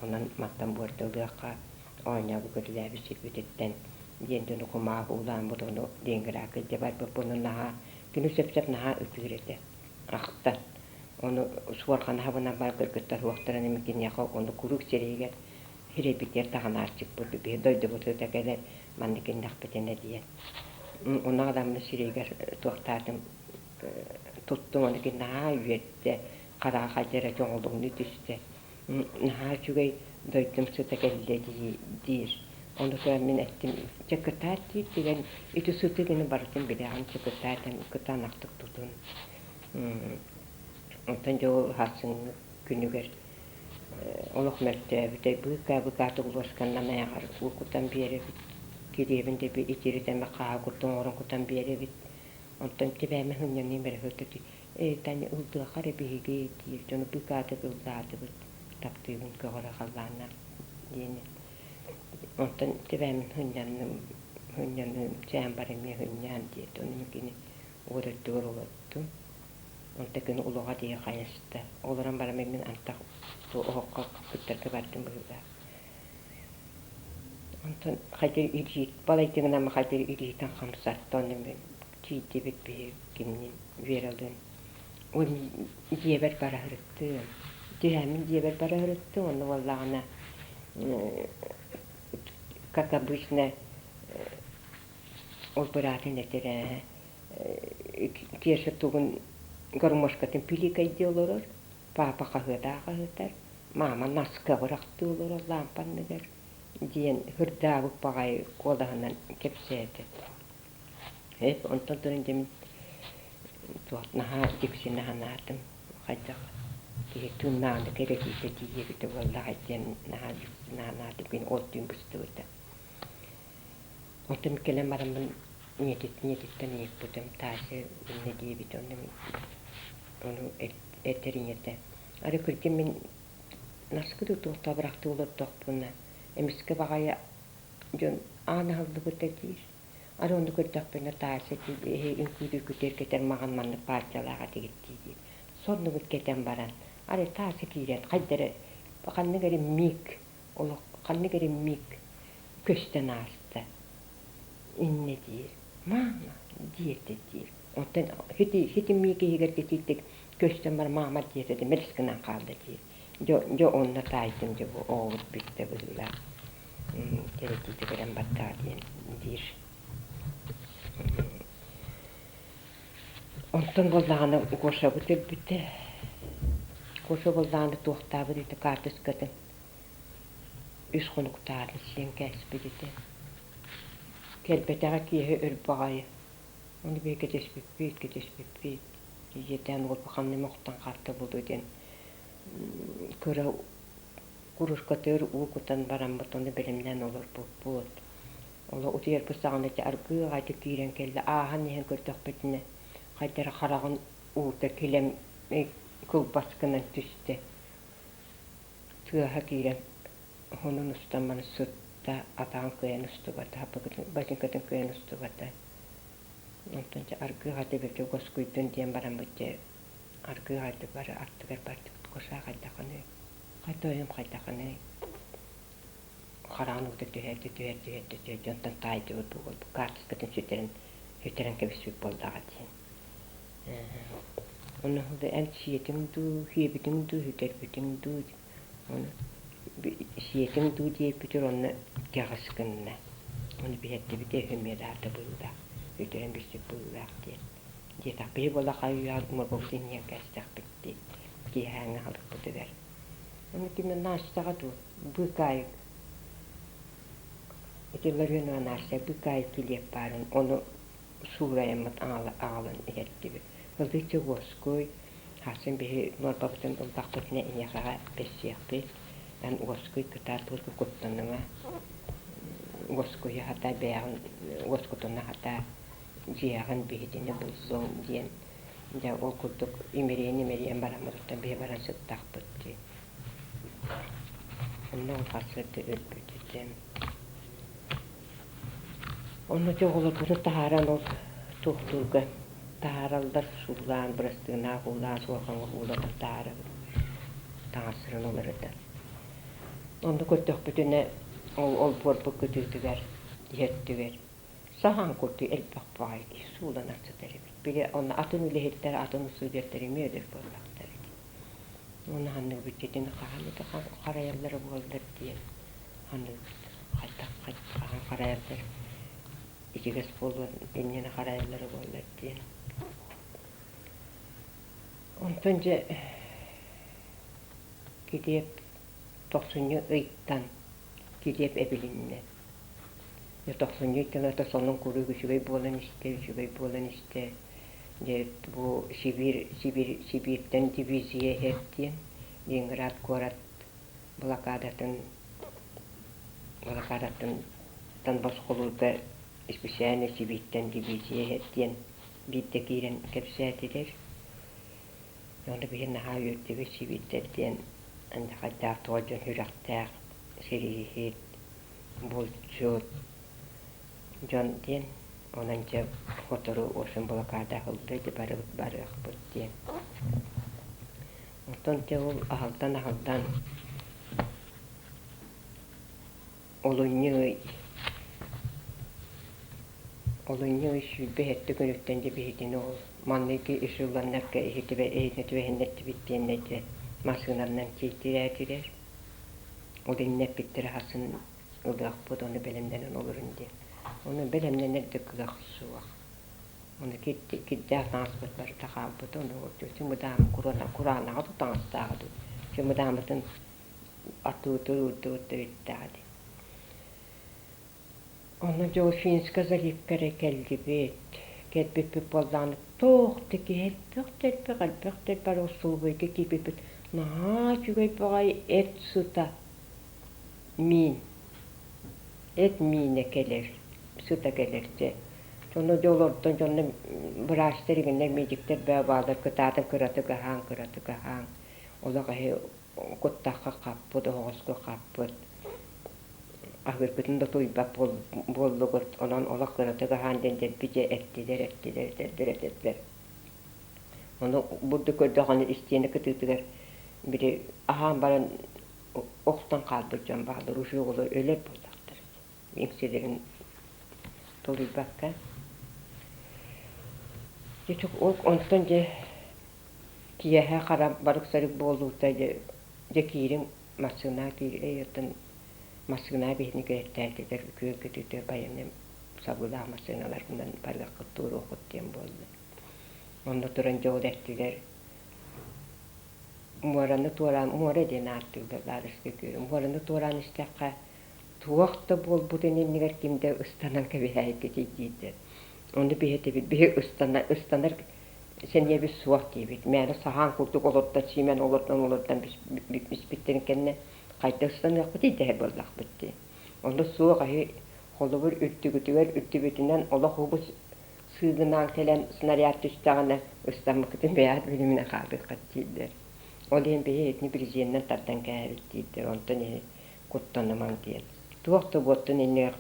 онон мантан буордалыахха оонньообут көрүлээбит сирбититтэн диэн дьону кумааҕы уулааммыт ону Ленинградка илдьэ барбыппын наһаа кини сөп-сөп наһаа ытыыр этэ ахтан ону суорҕаны хабынан бар кыргыттар уохтарын эми киниэхэ ону куруук сирэйигэр сирэйбитигэр таҕынааччыкпыт биһи дойдубутугар кэлэр маннык гыннахпытына диэн ону аҕаламмын сирэйигэр туохтаатым туттум ону кини наһаа үөрдэ хараҕа хайда эрэ дьоҥолуҥнуу түстэ наһаа үчүгэй дойдум сыта кэллэ диир. Ону көрөн мин эттим, дьэ кытаат диир дигэн ити сыты гына барытын билэҕин, дьэ кытаат эн кытаанахтык тутун. Онтон дьэ ол сарсыҥҥы күнүгэр олох мөлтөөбүтэ, быыкаа-быыкаатык луосканнан айаҕар уу кутан биэрэбит, кириэбин да итиритэмэ хааһы курдук оҥорон кутан биэрэбит. Онтон тибээмэ сынньаныым эрэ сытыы Ээ, Таня ылдыаха эрэ биһиги диир дьону быыкаатык ыллаатыбыт, таптыыбын көҕөрө халлааннаах диэни. Онтон тибээмин сынньанным, сынньаныым, чээн бар эмиэ сынньаан диэт, ону кини уот өттүгэр олордум. Онтон кини улаҕа диэки хайыста. Олорон баран мин антах оһоххо кыттарга бардым быһыылаах. Онтон хайдах илии балайдыгынан хайдах илиитин хамсатта, онно мин тиийдибит биһи кимниин Вералыын. Ол дьиэбэр бара сырыттым. Түһээммин дьиэбэр бара сырыттым, онно буоллаҕына как обычно ол быраатын этэр ээ Кеша тугун гармошкатын пиликэйдии олорор, папа хаһыатаа хаһыатар, мама наскы абырахтыы олорор лаампа анныгар диэн һырдаабыт баҕайы куолаһынан кэпсээтэ. Эп онтон туран дьэ мин туох наһаа дьиксинэ санаатым хайдах киһи тыыннааҕына кэрэтиитэ тиийэбитэ буоллаҕай диэн наһаа дьиксинэ санаатым кини ол түүн быстыбыта. Онтон кэлэн бараммын ийэтиттэн ыйыппытым Тася иннэ диэбит онно ону этэр ийэтэ Арай кырдьык мин наскы да туох табырахтыы олордохпуна эмискэ баҕайы дьон аан аһыллыбыта диир. Арай ону көрдөхпүнэ Тася эһи үҥкүүлүү күтэр кэтэр маҕан маннык партиялаах этигит дии диир. Соннугут кэтэн баран арай Тася киирэн хайда эрэ ханнык эрэ миг олох ханнык эрэ миг көстөн ааста. Иннэ диир. Мама диэтэ диир. Оттон хити хити миг иһигэр титииттик көстөн бар маама диэтэ да мэлис гынан хаалла диир. Дьэ дьэ онно таайдым дьэ бу оҕобут бүттэ быһыылаах. Кэрэтиитэ кэлэн бардаа диэн диир. Онтон буоллаҕына Гошабыт өлбүтэ. Гоша буоллаҕына туохтаабыт ити карточкатын үс хонуктаарын сиэн кээспит этэ. Кэлбэтэҕэ киэһэ өр баҕайы. Ону биһиги кэтэспиппит, кэтэспиппит. Ийэтээн уолбаханным охтон хаалта буолуо диэн кыра Куруускатыгар уу кутан бараммыт ону бэлэмнээн олорбуппут. Олох утуйарбыт саҕана ити аргыый аҕайдык киирэн кэллэ, ааһан иһэн көрдөхпүтүнэ хайда эрэ хараҕын уута килэм кылбас гынан түстэ. Тыаһа киирэн уһунун устан маны сытта, атаҕын кыайан устубата, бачыҥкатын кыайан устубата. Онтон дьэ аргыый аҕайдык бэркэ уоскуйдун диэн бараммыт дьэ аргыый аҕайдык бары аттыгар бардыбыт. Кошаа хайдахыный? Хайдах хайдахыный? Хараҕын уута түһэрдэ, түһэрдэ, түһэрдэ, түһэрдэ, онтон таайдыбыт буолбут, карточкатын сүтэрэн, сүтэрэн кэбиспит буоллаҕа диэн. Ону эн сиэтиҥ дуу, сиэбитиҥ дуу, сүтэрбитиҥ дуу, ону сиэтиҥ дуу диэбитигэр онно кэҕис гынна. Ону биһэрдибит эһимиэдаата быһыылаах, сүтэрэн билсибит быһыылаах диэн. Диэтэх биһи буола хайыйаат морбобут иннигэр кээстэхпит дии, киэһээҥҥи аһылыкпытыгар. Ону кимэ Настяҕа дуу, быыкаайык ити Ларионова Настя быыкаайык килиэп баарын ону суурайаммыт аҕалан иһэрдибит. Ылдыччы уоскуй, хассын биһи нуорбабытын ыллахпытына эйиэхэҕэ бэссиэхпит, эн уоскуй кытаат уоскуй куттаныма, уоскуйа сатаа бэйэҕин уоскутуна сатаа, дьиэҕин биһитини буллуҥ диэн дьэ ол курдук имэрийэн-имэрийэн бараммытыттан биһи баран сыттахпыт дии. Онно ол сарсыарда өлбүт этим. Онно дьэ оҕолорбутун таһааран ол туохтуурга таһаараллар суулаан, бырастыынаах уулаан, суорҕаҥҥа уулатан таһаарабыт. Таҥастарын уларытан. Онно көрдөхпүтүнэ ол олбуорбут кытыытыгар, иһэртигэр саһаан курдук элбэх баҕайы киһи сууланан сытар эбит. Били онно атын үлэһиттэр, атын усулуобуйаттар эмиэ өлөр буоллахтара дии. Уонна ханнык бүччэтин хаһан это харайаллара буоллар диэн ханнык хайдах хаһан харайаллар ичигэс буолуон иннинэ харайаллара буоллар диэн. Онтон дьэ килиэп тохсунньу ыйтан килиэп эбилиннэ. Дьэ тохсунньу ыйтан ата сонун куруук үчүгэй буолан истэ, үчүгэй буолан истэ. Дьэ бу Сибиир, Сибиир, Сибииртэн дивизия иһэр диэн Ленинград куорат блокадатын блокадатын босхолуурга исписээлинэй Сибииртэн дивизия иһэр диэн биирдэ киирэн кэпсээтилэр. Ону биһи наһаа үөрдүбүт Сибиирдэр диэн хайдаах тоҕо дьон сүрэхтээх сэрииһит, булчут дьон диэн онон дьэ сотору общем блокада аһыллыа дьэ барыбыт барыахпыт диэн. Онтон дьэ ол аһылдан-аһылдан олунньу ый олунньу ый 27 күнүттэн дьэ биһигини ол манныгы ишулланнарга иһитибэ иһитинэ түбэһиннэрдибит диэннэр дьэ массыынанан тиэйтирээтилэр. Ол иннэ эппиттэрэ хасын ылыахпыт, ону бэлэмнэнэн олорун диэн. Ону бэлэмнэнэр да кыах суох. Ону кирдээх таҥаспыт барыта хаалбыта, ону чымыдаан кураанаҕа да таҥастааҕа дуу, чымыдааммытын атыытыр уурдубут да бүттэҕэ дии. Ону дьэ Финскэ заливка эрэ кэллибит. Кэлбиппит буоллаҕына туох да киһи элбэх да элбэх, элбэх да элбэх остолобуойга киирбиппит наһаа үчүгэй баҕайы эт сыта миин эт миинэ кэлэр сыта кэлэр дьэ дьоно дьэ олордон дьонно быраастар игиннэр медиктэр бээ бааллар кытаатан кыратык аһаан кыратык аһаан олох эһи куттахха хаппыт оһоҕоско хаппыт аһыыргытын да тулуйбат буоллугут онон олох кыратык аһаан диэн дэлби дьэ эттилэр эттилэр этэрдэр этэрдэр ону бурдук көрдөҕүнэ истиэнэ кытыытыгар били аһаан баран охтон хаалбыт дьон бааллар уже оҕолор өлөр буоллахтар иҥсэлэрин тулуйбакка ол онтон дьэ киэһэ хара барык-сарык буолуута дьэ дьэ киириҥ массыына киирэн массыына биһини күөртээтилэр күөл көтүүтэ байыаннай сабыылаах массыыналарынан барыаххыт туоруоххут диэн буолла онно туран дьэ ол эттилэр муораны туораан муора диэн ааттыыллар Ладожскай күөлү муораны туораан истэххэ туох да буолбутун иннигэр ким да ыстанан кэбиһээйиккитий дииллэр ону биһи этэбит биһи ыстана ыстанар сэниэбит суох диибит мээнэ саһаан курдук олордон сиимэн олордон олордон испиттэрин кэннэ Хайдах ыстаныахпытый дэһэр буоллахпыт дии. Онно суох эһи холобур үрдүгүтүгэр үрдүбүтүнэн олох убус сыыгынаан кэлэн снаряд түстэҕинэ ыстаммыккытын бэйэҕит билиминэ хаалыаххыт дииллэр. Ол иһин биһи итини брезенинэн тардан кээһэбит дииллэр. Онтон иһи куттанымаҥ диэн. Туох да буоттун иннигэр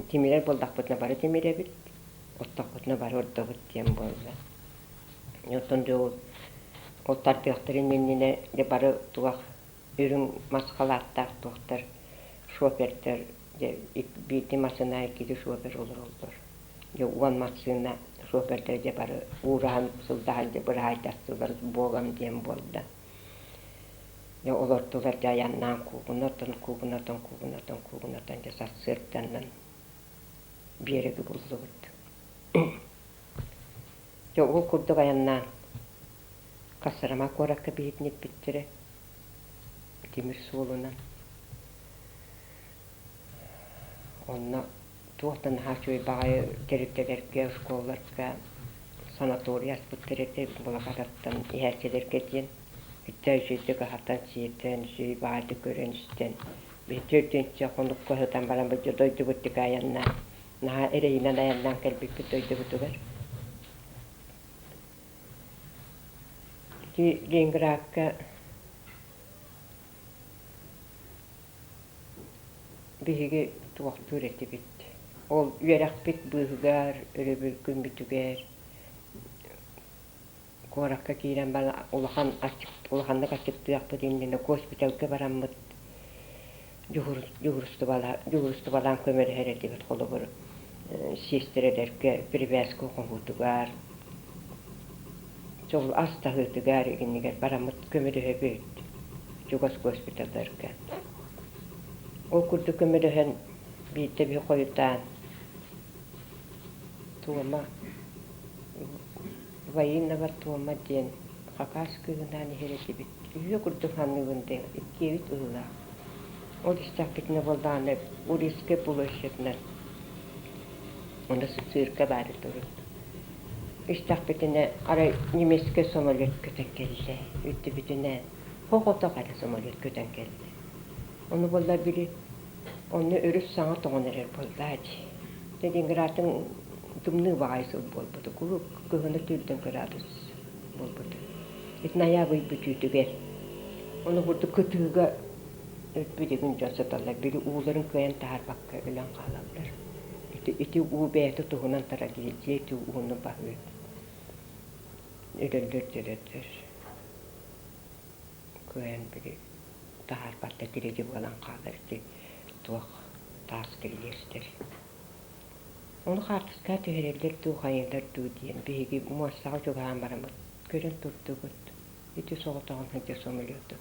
тимирэр буоллахпытына бары тимирэбит, оттохпутуна бары ордобут диэн буолла. Оттон дьэ ол ол тардыахтарын иннинэ дьэ бары туох үрүҥ мас халааттаах туохтар шофердар дьэ биирдии массыына иккити шофер олороллор. Дьэ уон массыына шофердар дьэ бары уураһан сылдаһан дьэ быраһаайдастылар буолан диэн буолла. Дьэ олордулар дьэ айаннаан куугунатан куугунатан куугунатан куугунатан дьэ сарсыарданан биэрэги буллубут. Дьэ ол курдук айаннаан Косрома куоракка биһитиниппиттэрэ тимир суолунан. Онно туох да наһаа үчүгэй баҕайы тэрилтэлэргэ, оскуолаларга санаторий аспыттар этэ Балакататтан иһээччилэргэ диэн. Итэ үчүгэйдик аһатан-сиэтэн, үчүгэй баҕайытык көрөн-истэн, биһиги төрдүнчэ хонукка сытан баран бу дойдубут диэки айаннаан, наһаа эрэйинэн айаннаан кэлбиппит дойдубутугар. Ити Ленинградка Биһиги туохтуур этибит. Ол үөрэхпит быыһыгар, өрөбүл күммүтүгэр куоракка киирэн баран улахан улаханнык аччыктыахпыт иннинэ госпиталга бараммыт дьуһуурустубалаан көмөлөһөр этибит. Холобур, сиэстэрэлэргэ перевязка оҥоһуутугар, Дьол ас таһыытыгар игинигэр бараммыт көмөлөһөбүт чугас госпиталларга. Ол курдук көмөлөһөн биирдэ биһи хойутаан Туома военного Туома диэн хакас кыыһынаан иһэр этибит. Үһүө курдук саныыбын да иккиэбит ыһыылаах. Ол истэхпитинэ буоллаҕына Урильскай площадынан онно циркэ баар этэ урут. Истэхпитинэ арай немецкэй самолет көтөн кэллэ. Үрдүбүтүнэн хо-хотох эрэ самолет көтөн кэллэ. Ону буолла били онно өрүс саҥа тоҥон эрэр буоллаа дии. Ленинградтан тымныы баҕайы сыл буолбута. Куруук кыһыны түүрдэн градус буолбута. Ити ноябрь бүтүүтүгэр. Ону курдук кытыыга өлбүт дьон сыталлар. Били ууларын кыайан таһаарбакка өлөн хаалаллар. Ити, ити уу бэйэтэ туһунан трагедия, ити ууну баһыы. Өлөллөр-дьөлөллөр. Кыайан били таһаарбатта тириги буолан хаалар ити туох таас кирилиэстэр. Ону хаартыскаҕа түһэрэллэр дуу, хайыылар дуу диэн биһиги муостаҕа чугаһаан бараммыт көрөн турдубут. Ити соҕотоҕун сылдьар самолету.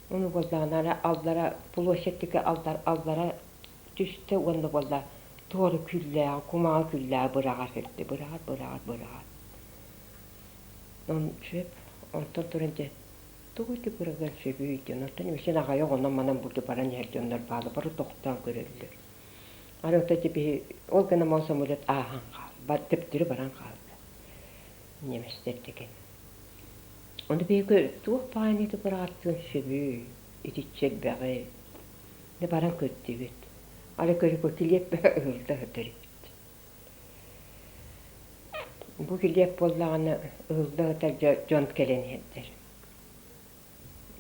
Ону буоллаҕына аллара площадь диэки аллара түстэ уонна буолла туора күллээҕи, кумаҕы күллээҕи быраҕар сирдэ быраҕар, быраҕар, быраҕар. Сөп, онтон туран дьэ тугу ити быраҕыан сөбүй диэн, онтон үксүн аҕыйах онон-манан бурдук баран иһэр дьоннор бааллар, бары тохтоон көрөллөр. Аны оттон ити биһи ол гынан мал самолет ааһан хаалла, төптөрү баран хаалла немецтэр деген. Ону биһиги туох баҕайы быраҕаттыан сөбүй, итиччэ элбэҕи. Дьэ баран көрдүбүт. Аны көрүкү килиэп ыһылла сытар эбит. Бу килиэп буоллаҕына ыһылла сытар дьон кэлэн иһэрдэр.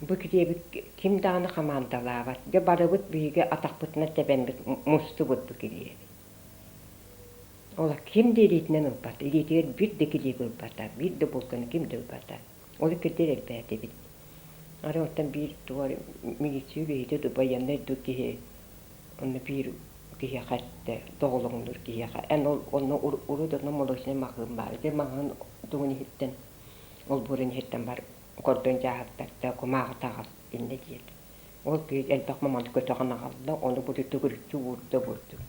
Бу килиэби ким даҕаны хамаандалаабат. Дьэ барыбыт биһиги атахпытынан тэбэммит мустубут бу килиэби. Ол ким да илиитинэн ылбат, илиитигэр биир да килиэби ылбата, биир да булканы ким да ылбата. Ол иккирдэр элбээтибит. Арай оттон биир тугу милиция үлэһитэ дуу, байыаннай дуу киһи онно биир киһиэхэ эттэ, доҕолоҥнуур киһиэхэ, эн ол онно урут онно молочнай маҕаһыын баар, ити маҕаһыын тугун иһиттэн, олбуорун иһиттэн бар кордон дьааһыктарда, кумааҕы таҕас иннэ диэт. Ол киһи элбэх маманы көтөҕөн аҕалла, ону бу төгүрүччү уурда бурдук.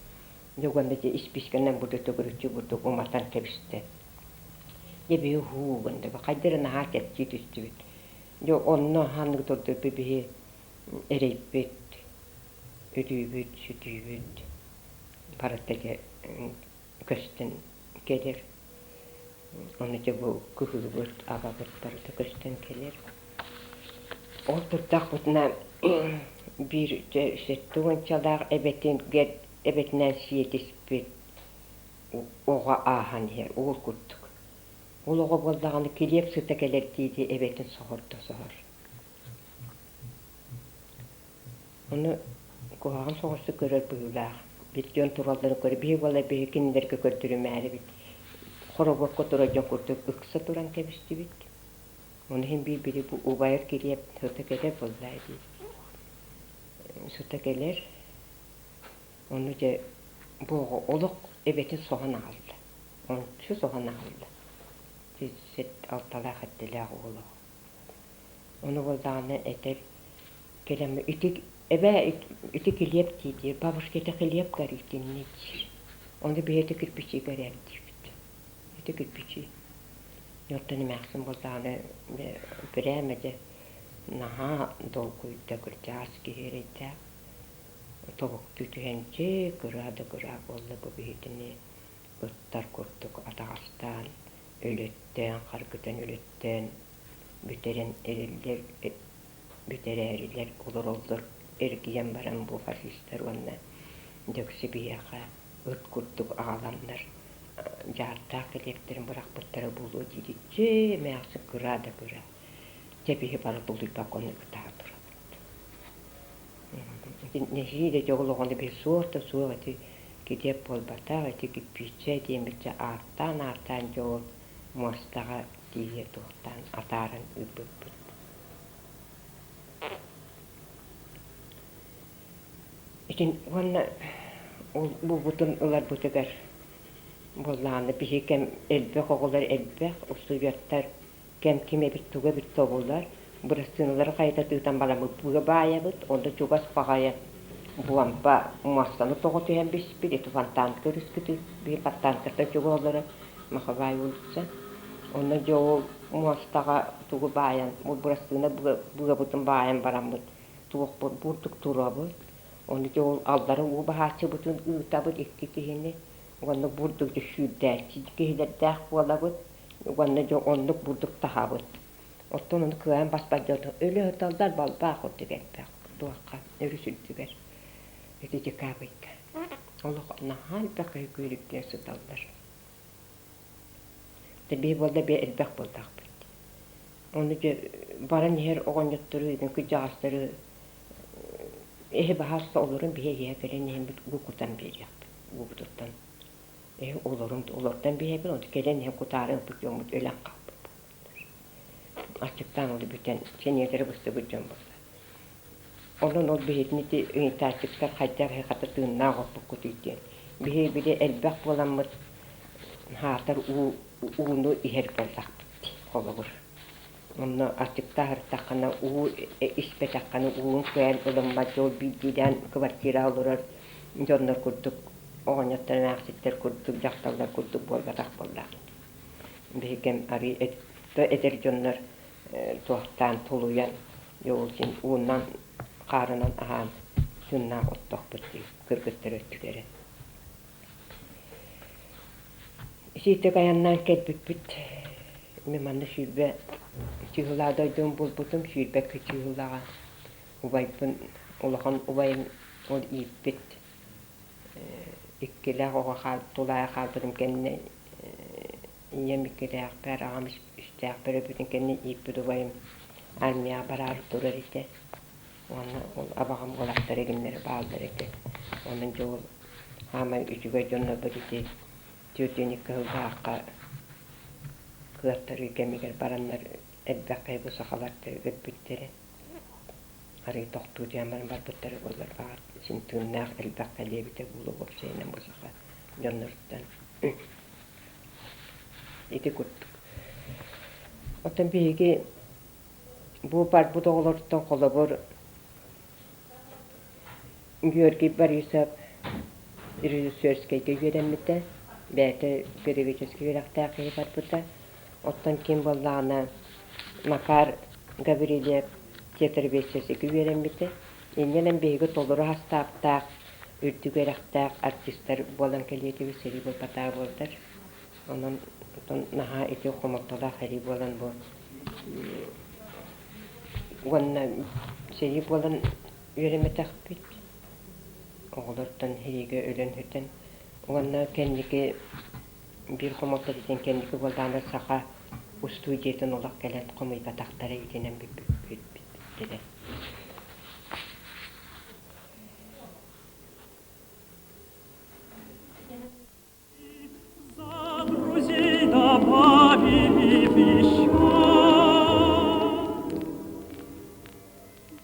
Дьэ уонна дьэ испиискэнэн бу төгүрүччү бурдук уматан кэбистэ. Дьэ биһи һуу гынныбыт, хайда эрэ наһаа чэпчии түстүбүт. Дьэ онно ханнык турдурбут биһи эрэйбит, өлүүбүт, сүтүүбүт барыта дьэ көстөн кэлэр. Ону дьэ бу кыһыыбыт, абабыт барыта көстөн кэлэр. Ол турдахпытына биир 70-чалаах эбэтин эбэтинэн сиэтиспит оҕо ааһан иһэр уол курдук. Ол оҕо буоллаҕына килиэп сыта кэлэр дии-дии эбэтин соһордо соһор. Ону куһаҕан соҕустук көрөр быһыылаах. Бит дьон туралларын көрө биһи буоллар биһи кинилэргэ көрдөрүмээрибит. Хоробуокка турар дьон курдук ыкса туран кэбистибит. Ону иһин биир били бу убайар килиэп сыта кэлэр буоллаа дии. Сыта кэлэр. Ону дьэ бу оҕо олох эбэтин соһон аҕалла. Ончу соһон аҕалла. Алталаах эрдэлээх уол оҕо. Ону буоллаҕына этэр кэлэн ити эбээ ити килиэп дии-диир, бабушка это хлеб горит инньэ диир. Ону биһи ити кирпичи горят диибит. Ити кирпичи. Оттон эмээхсин буоллаҕына прямо дьэ наһаа долгуйда кырдьаҕас киһи эрэйдээх. Тобуктуу түһэн дьэ кыраа да кыраа буолла бу биһитини ыттар курдук атаҕастаан өлөттөөн харгытан өлөттөөн бүтэрэн эрэллэр бүтэрээрилэр олороллор эргийэн баран бу фашистар уонна дөксө биһиэхэ ыт курдук аҕаланнар дьааттаах килиэптэрин бырахпыттара буолуо диириччи эмээхсин кыраа да кыра дьэ биһи бары тулуйбакка ону ытаа турабыт нэһиилэ дьоҕул оҕону биһи суох да суох ити килиэп буолбатах ити кирпииччэ диэммитчэ ааттаан-ааттаан дьэ ол муостаҕа тиийэ туохтаан атааран ыыппыппыт. Итин уонна ол буолбутун ыларбытыгар буоллаҕына биһи кэм элбэх оҕолор элбэх устудьуоттар кэм ким эбит тугу эбит тобулар бырастыыналары хайыта тыытан бараммыт быа баайабыт онно чугас баҕайы буомба муостаны тоҕо түһэн биспит ити фонтанка өрүскүтү биир фонтанкаттан чугас олорор Махабай улица онно дьэ ол муостаҕа тугу баайан бу бырастыына быабытын баайан бараммыт туохпут бурдук турабыт ону дьэ ол аллара уу баһааччыбытын ыытабыт икки киһини уонна бурдук дьэ сүүрдээччи киһилэрдээх буолабыт уонна дьэ оннук бурдук таһабыт. Оттон ону кыайан баспат дьон өлө сыталлар балбаах курдук элбэх туохха өрүс үрдүгэр ити декабрьга олох наһаа элбэх киһи күөлүктүү сыталлар. Тэбиэ буолла бээ элбэх буоллахпыт. Ону дьэ баран иһэр оҕонньоттору, кырдьаҕастары эһи баһаалыста олорун биһи эһиэхэ кэлэн иһэммит уу кутан биэриэхпит уубутуттан Эһи олорун олордон биһэбин, онту кэлэн иһэн кутаары ылбыт дьоммут өлөн хаалбыт буолбуттар. Аччыктаан ол бүтэн сэниэлэрэ быстыбыт дьон буолла. Онон ол биһитини ити ыйытааччыктар хайдах эһи хата тыыннаах оппуккутуй диэн. Биһи били элбэх буоламмыт хаатар уу ууну иһэр буоллахпыт дии холобур. Онно аччыктааһыртаххына уу испэтэххинэ уун кыайан ылыммат дьол биирдиилээн квартираҕа олорор дьоннор курдук оҕонньоттор эмээхситтэр курдук дьахталлар курдук буолбатах буоллаах. Биһиги арыы эдэр дьоннор туохтаан тулуйан дьол син уунан хаарынан аһаан тыыннаах оттоохпут дии кыргыттар өттүлэрэ. Итиитик айаннаан кэлбиппит. Мин манна 20 чыһылаа дойдум булбутум, 22 чыһылаҕа убайбын, улахан убайым ол ииппит иккилээх оҕо тулаайах хаалбытым кэннэ ийэм иккилээхпэр, аҕам үстээхпэр өлбүтүн кэннэ ииппит убайым армияҕа бараары турар этэ. Уонна ол абаҕам уолаттара игиннэрэ бааллар этэ. Онон дьэ ол Хаамай үчүгэй дьоннорбут ити 42 сыллаахха кыаттарыы кэмигэр бараннар элбэх киһи бу сахалар өлбүттэрэ. Арыы тохтуу диэн баран барбыттара буоллар баҕар син тыыннаах элбэх кэлиэбитэ буолуо уопсайынан бу саха дьонноруттан. Ити курдук. Оттон биһиги бу барбыт оҕолортон холобур Георгий Борисов режиссерскэйгэ үөрэммитэ, бэйэтэ педагогическай үөрэхтээх киһи барбыта. Оттон ким буоллаҕына Макар Гаврильев театроведческайга үөрэммитэ. Инньэ биһиги толору састааптаах, үрдүк үөрэхтээх артистар буолан кэлиэтибит сэрии буолбатаҕа буоллар. Онон наһаа ити хомолтолоох сэрии буолан бу Уонна сэрии буолан үөрэммэтэхпит. Оҕолортон сэриигэ өлөн-сүтэн. Уонна кэнники биир хомолто диэн кэнники буоллаҕына саха устуудьуйатын олох кэлэн хомуйбатахтара итинэн бүппүттэрэ. За друзей добавили б еще.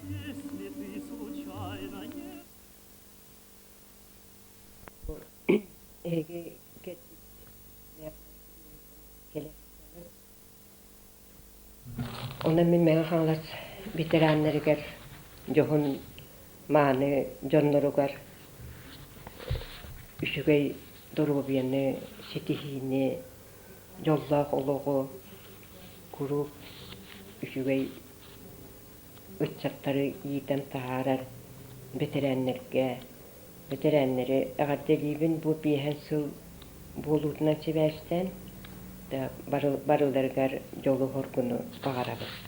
Если ты случайно не Эһиги кэлбит кэлэ Онон мин Мэҥэ Хаҥалас ветераннарыгар дьоһун мааны дьонноругар үчүгэй доруобуйаны, ситиһиини, дьоллоох олоҕу куруук үчүгэй ыччаттары иитэн таһаарар бэтэрээннэргэ, бэтэрээннэри эҕэрдэлиибин бу биэһэн сыл буолуутунан сибээстээн барыларыгар дьолу-соргуну баҕарабын.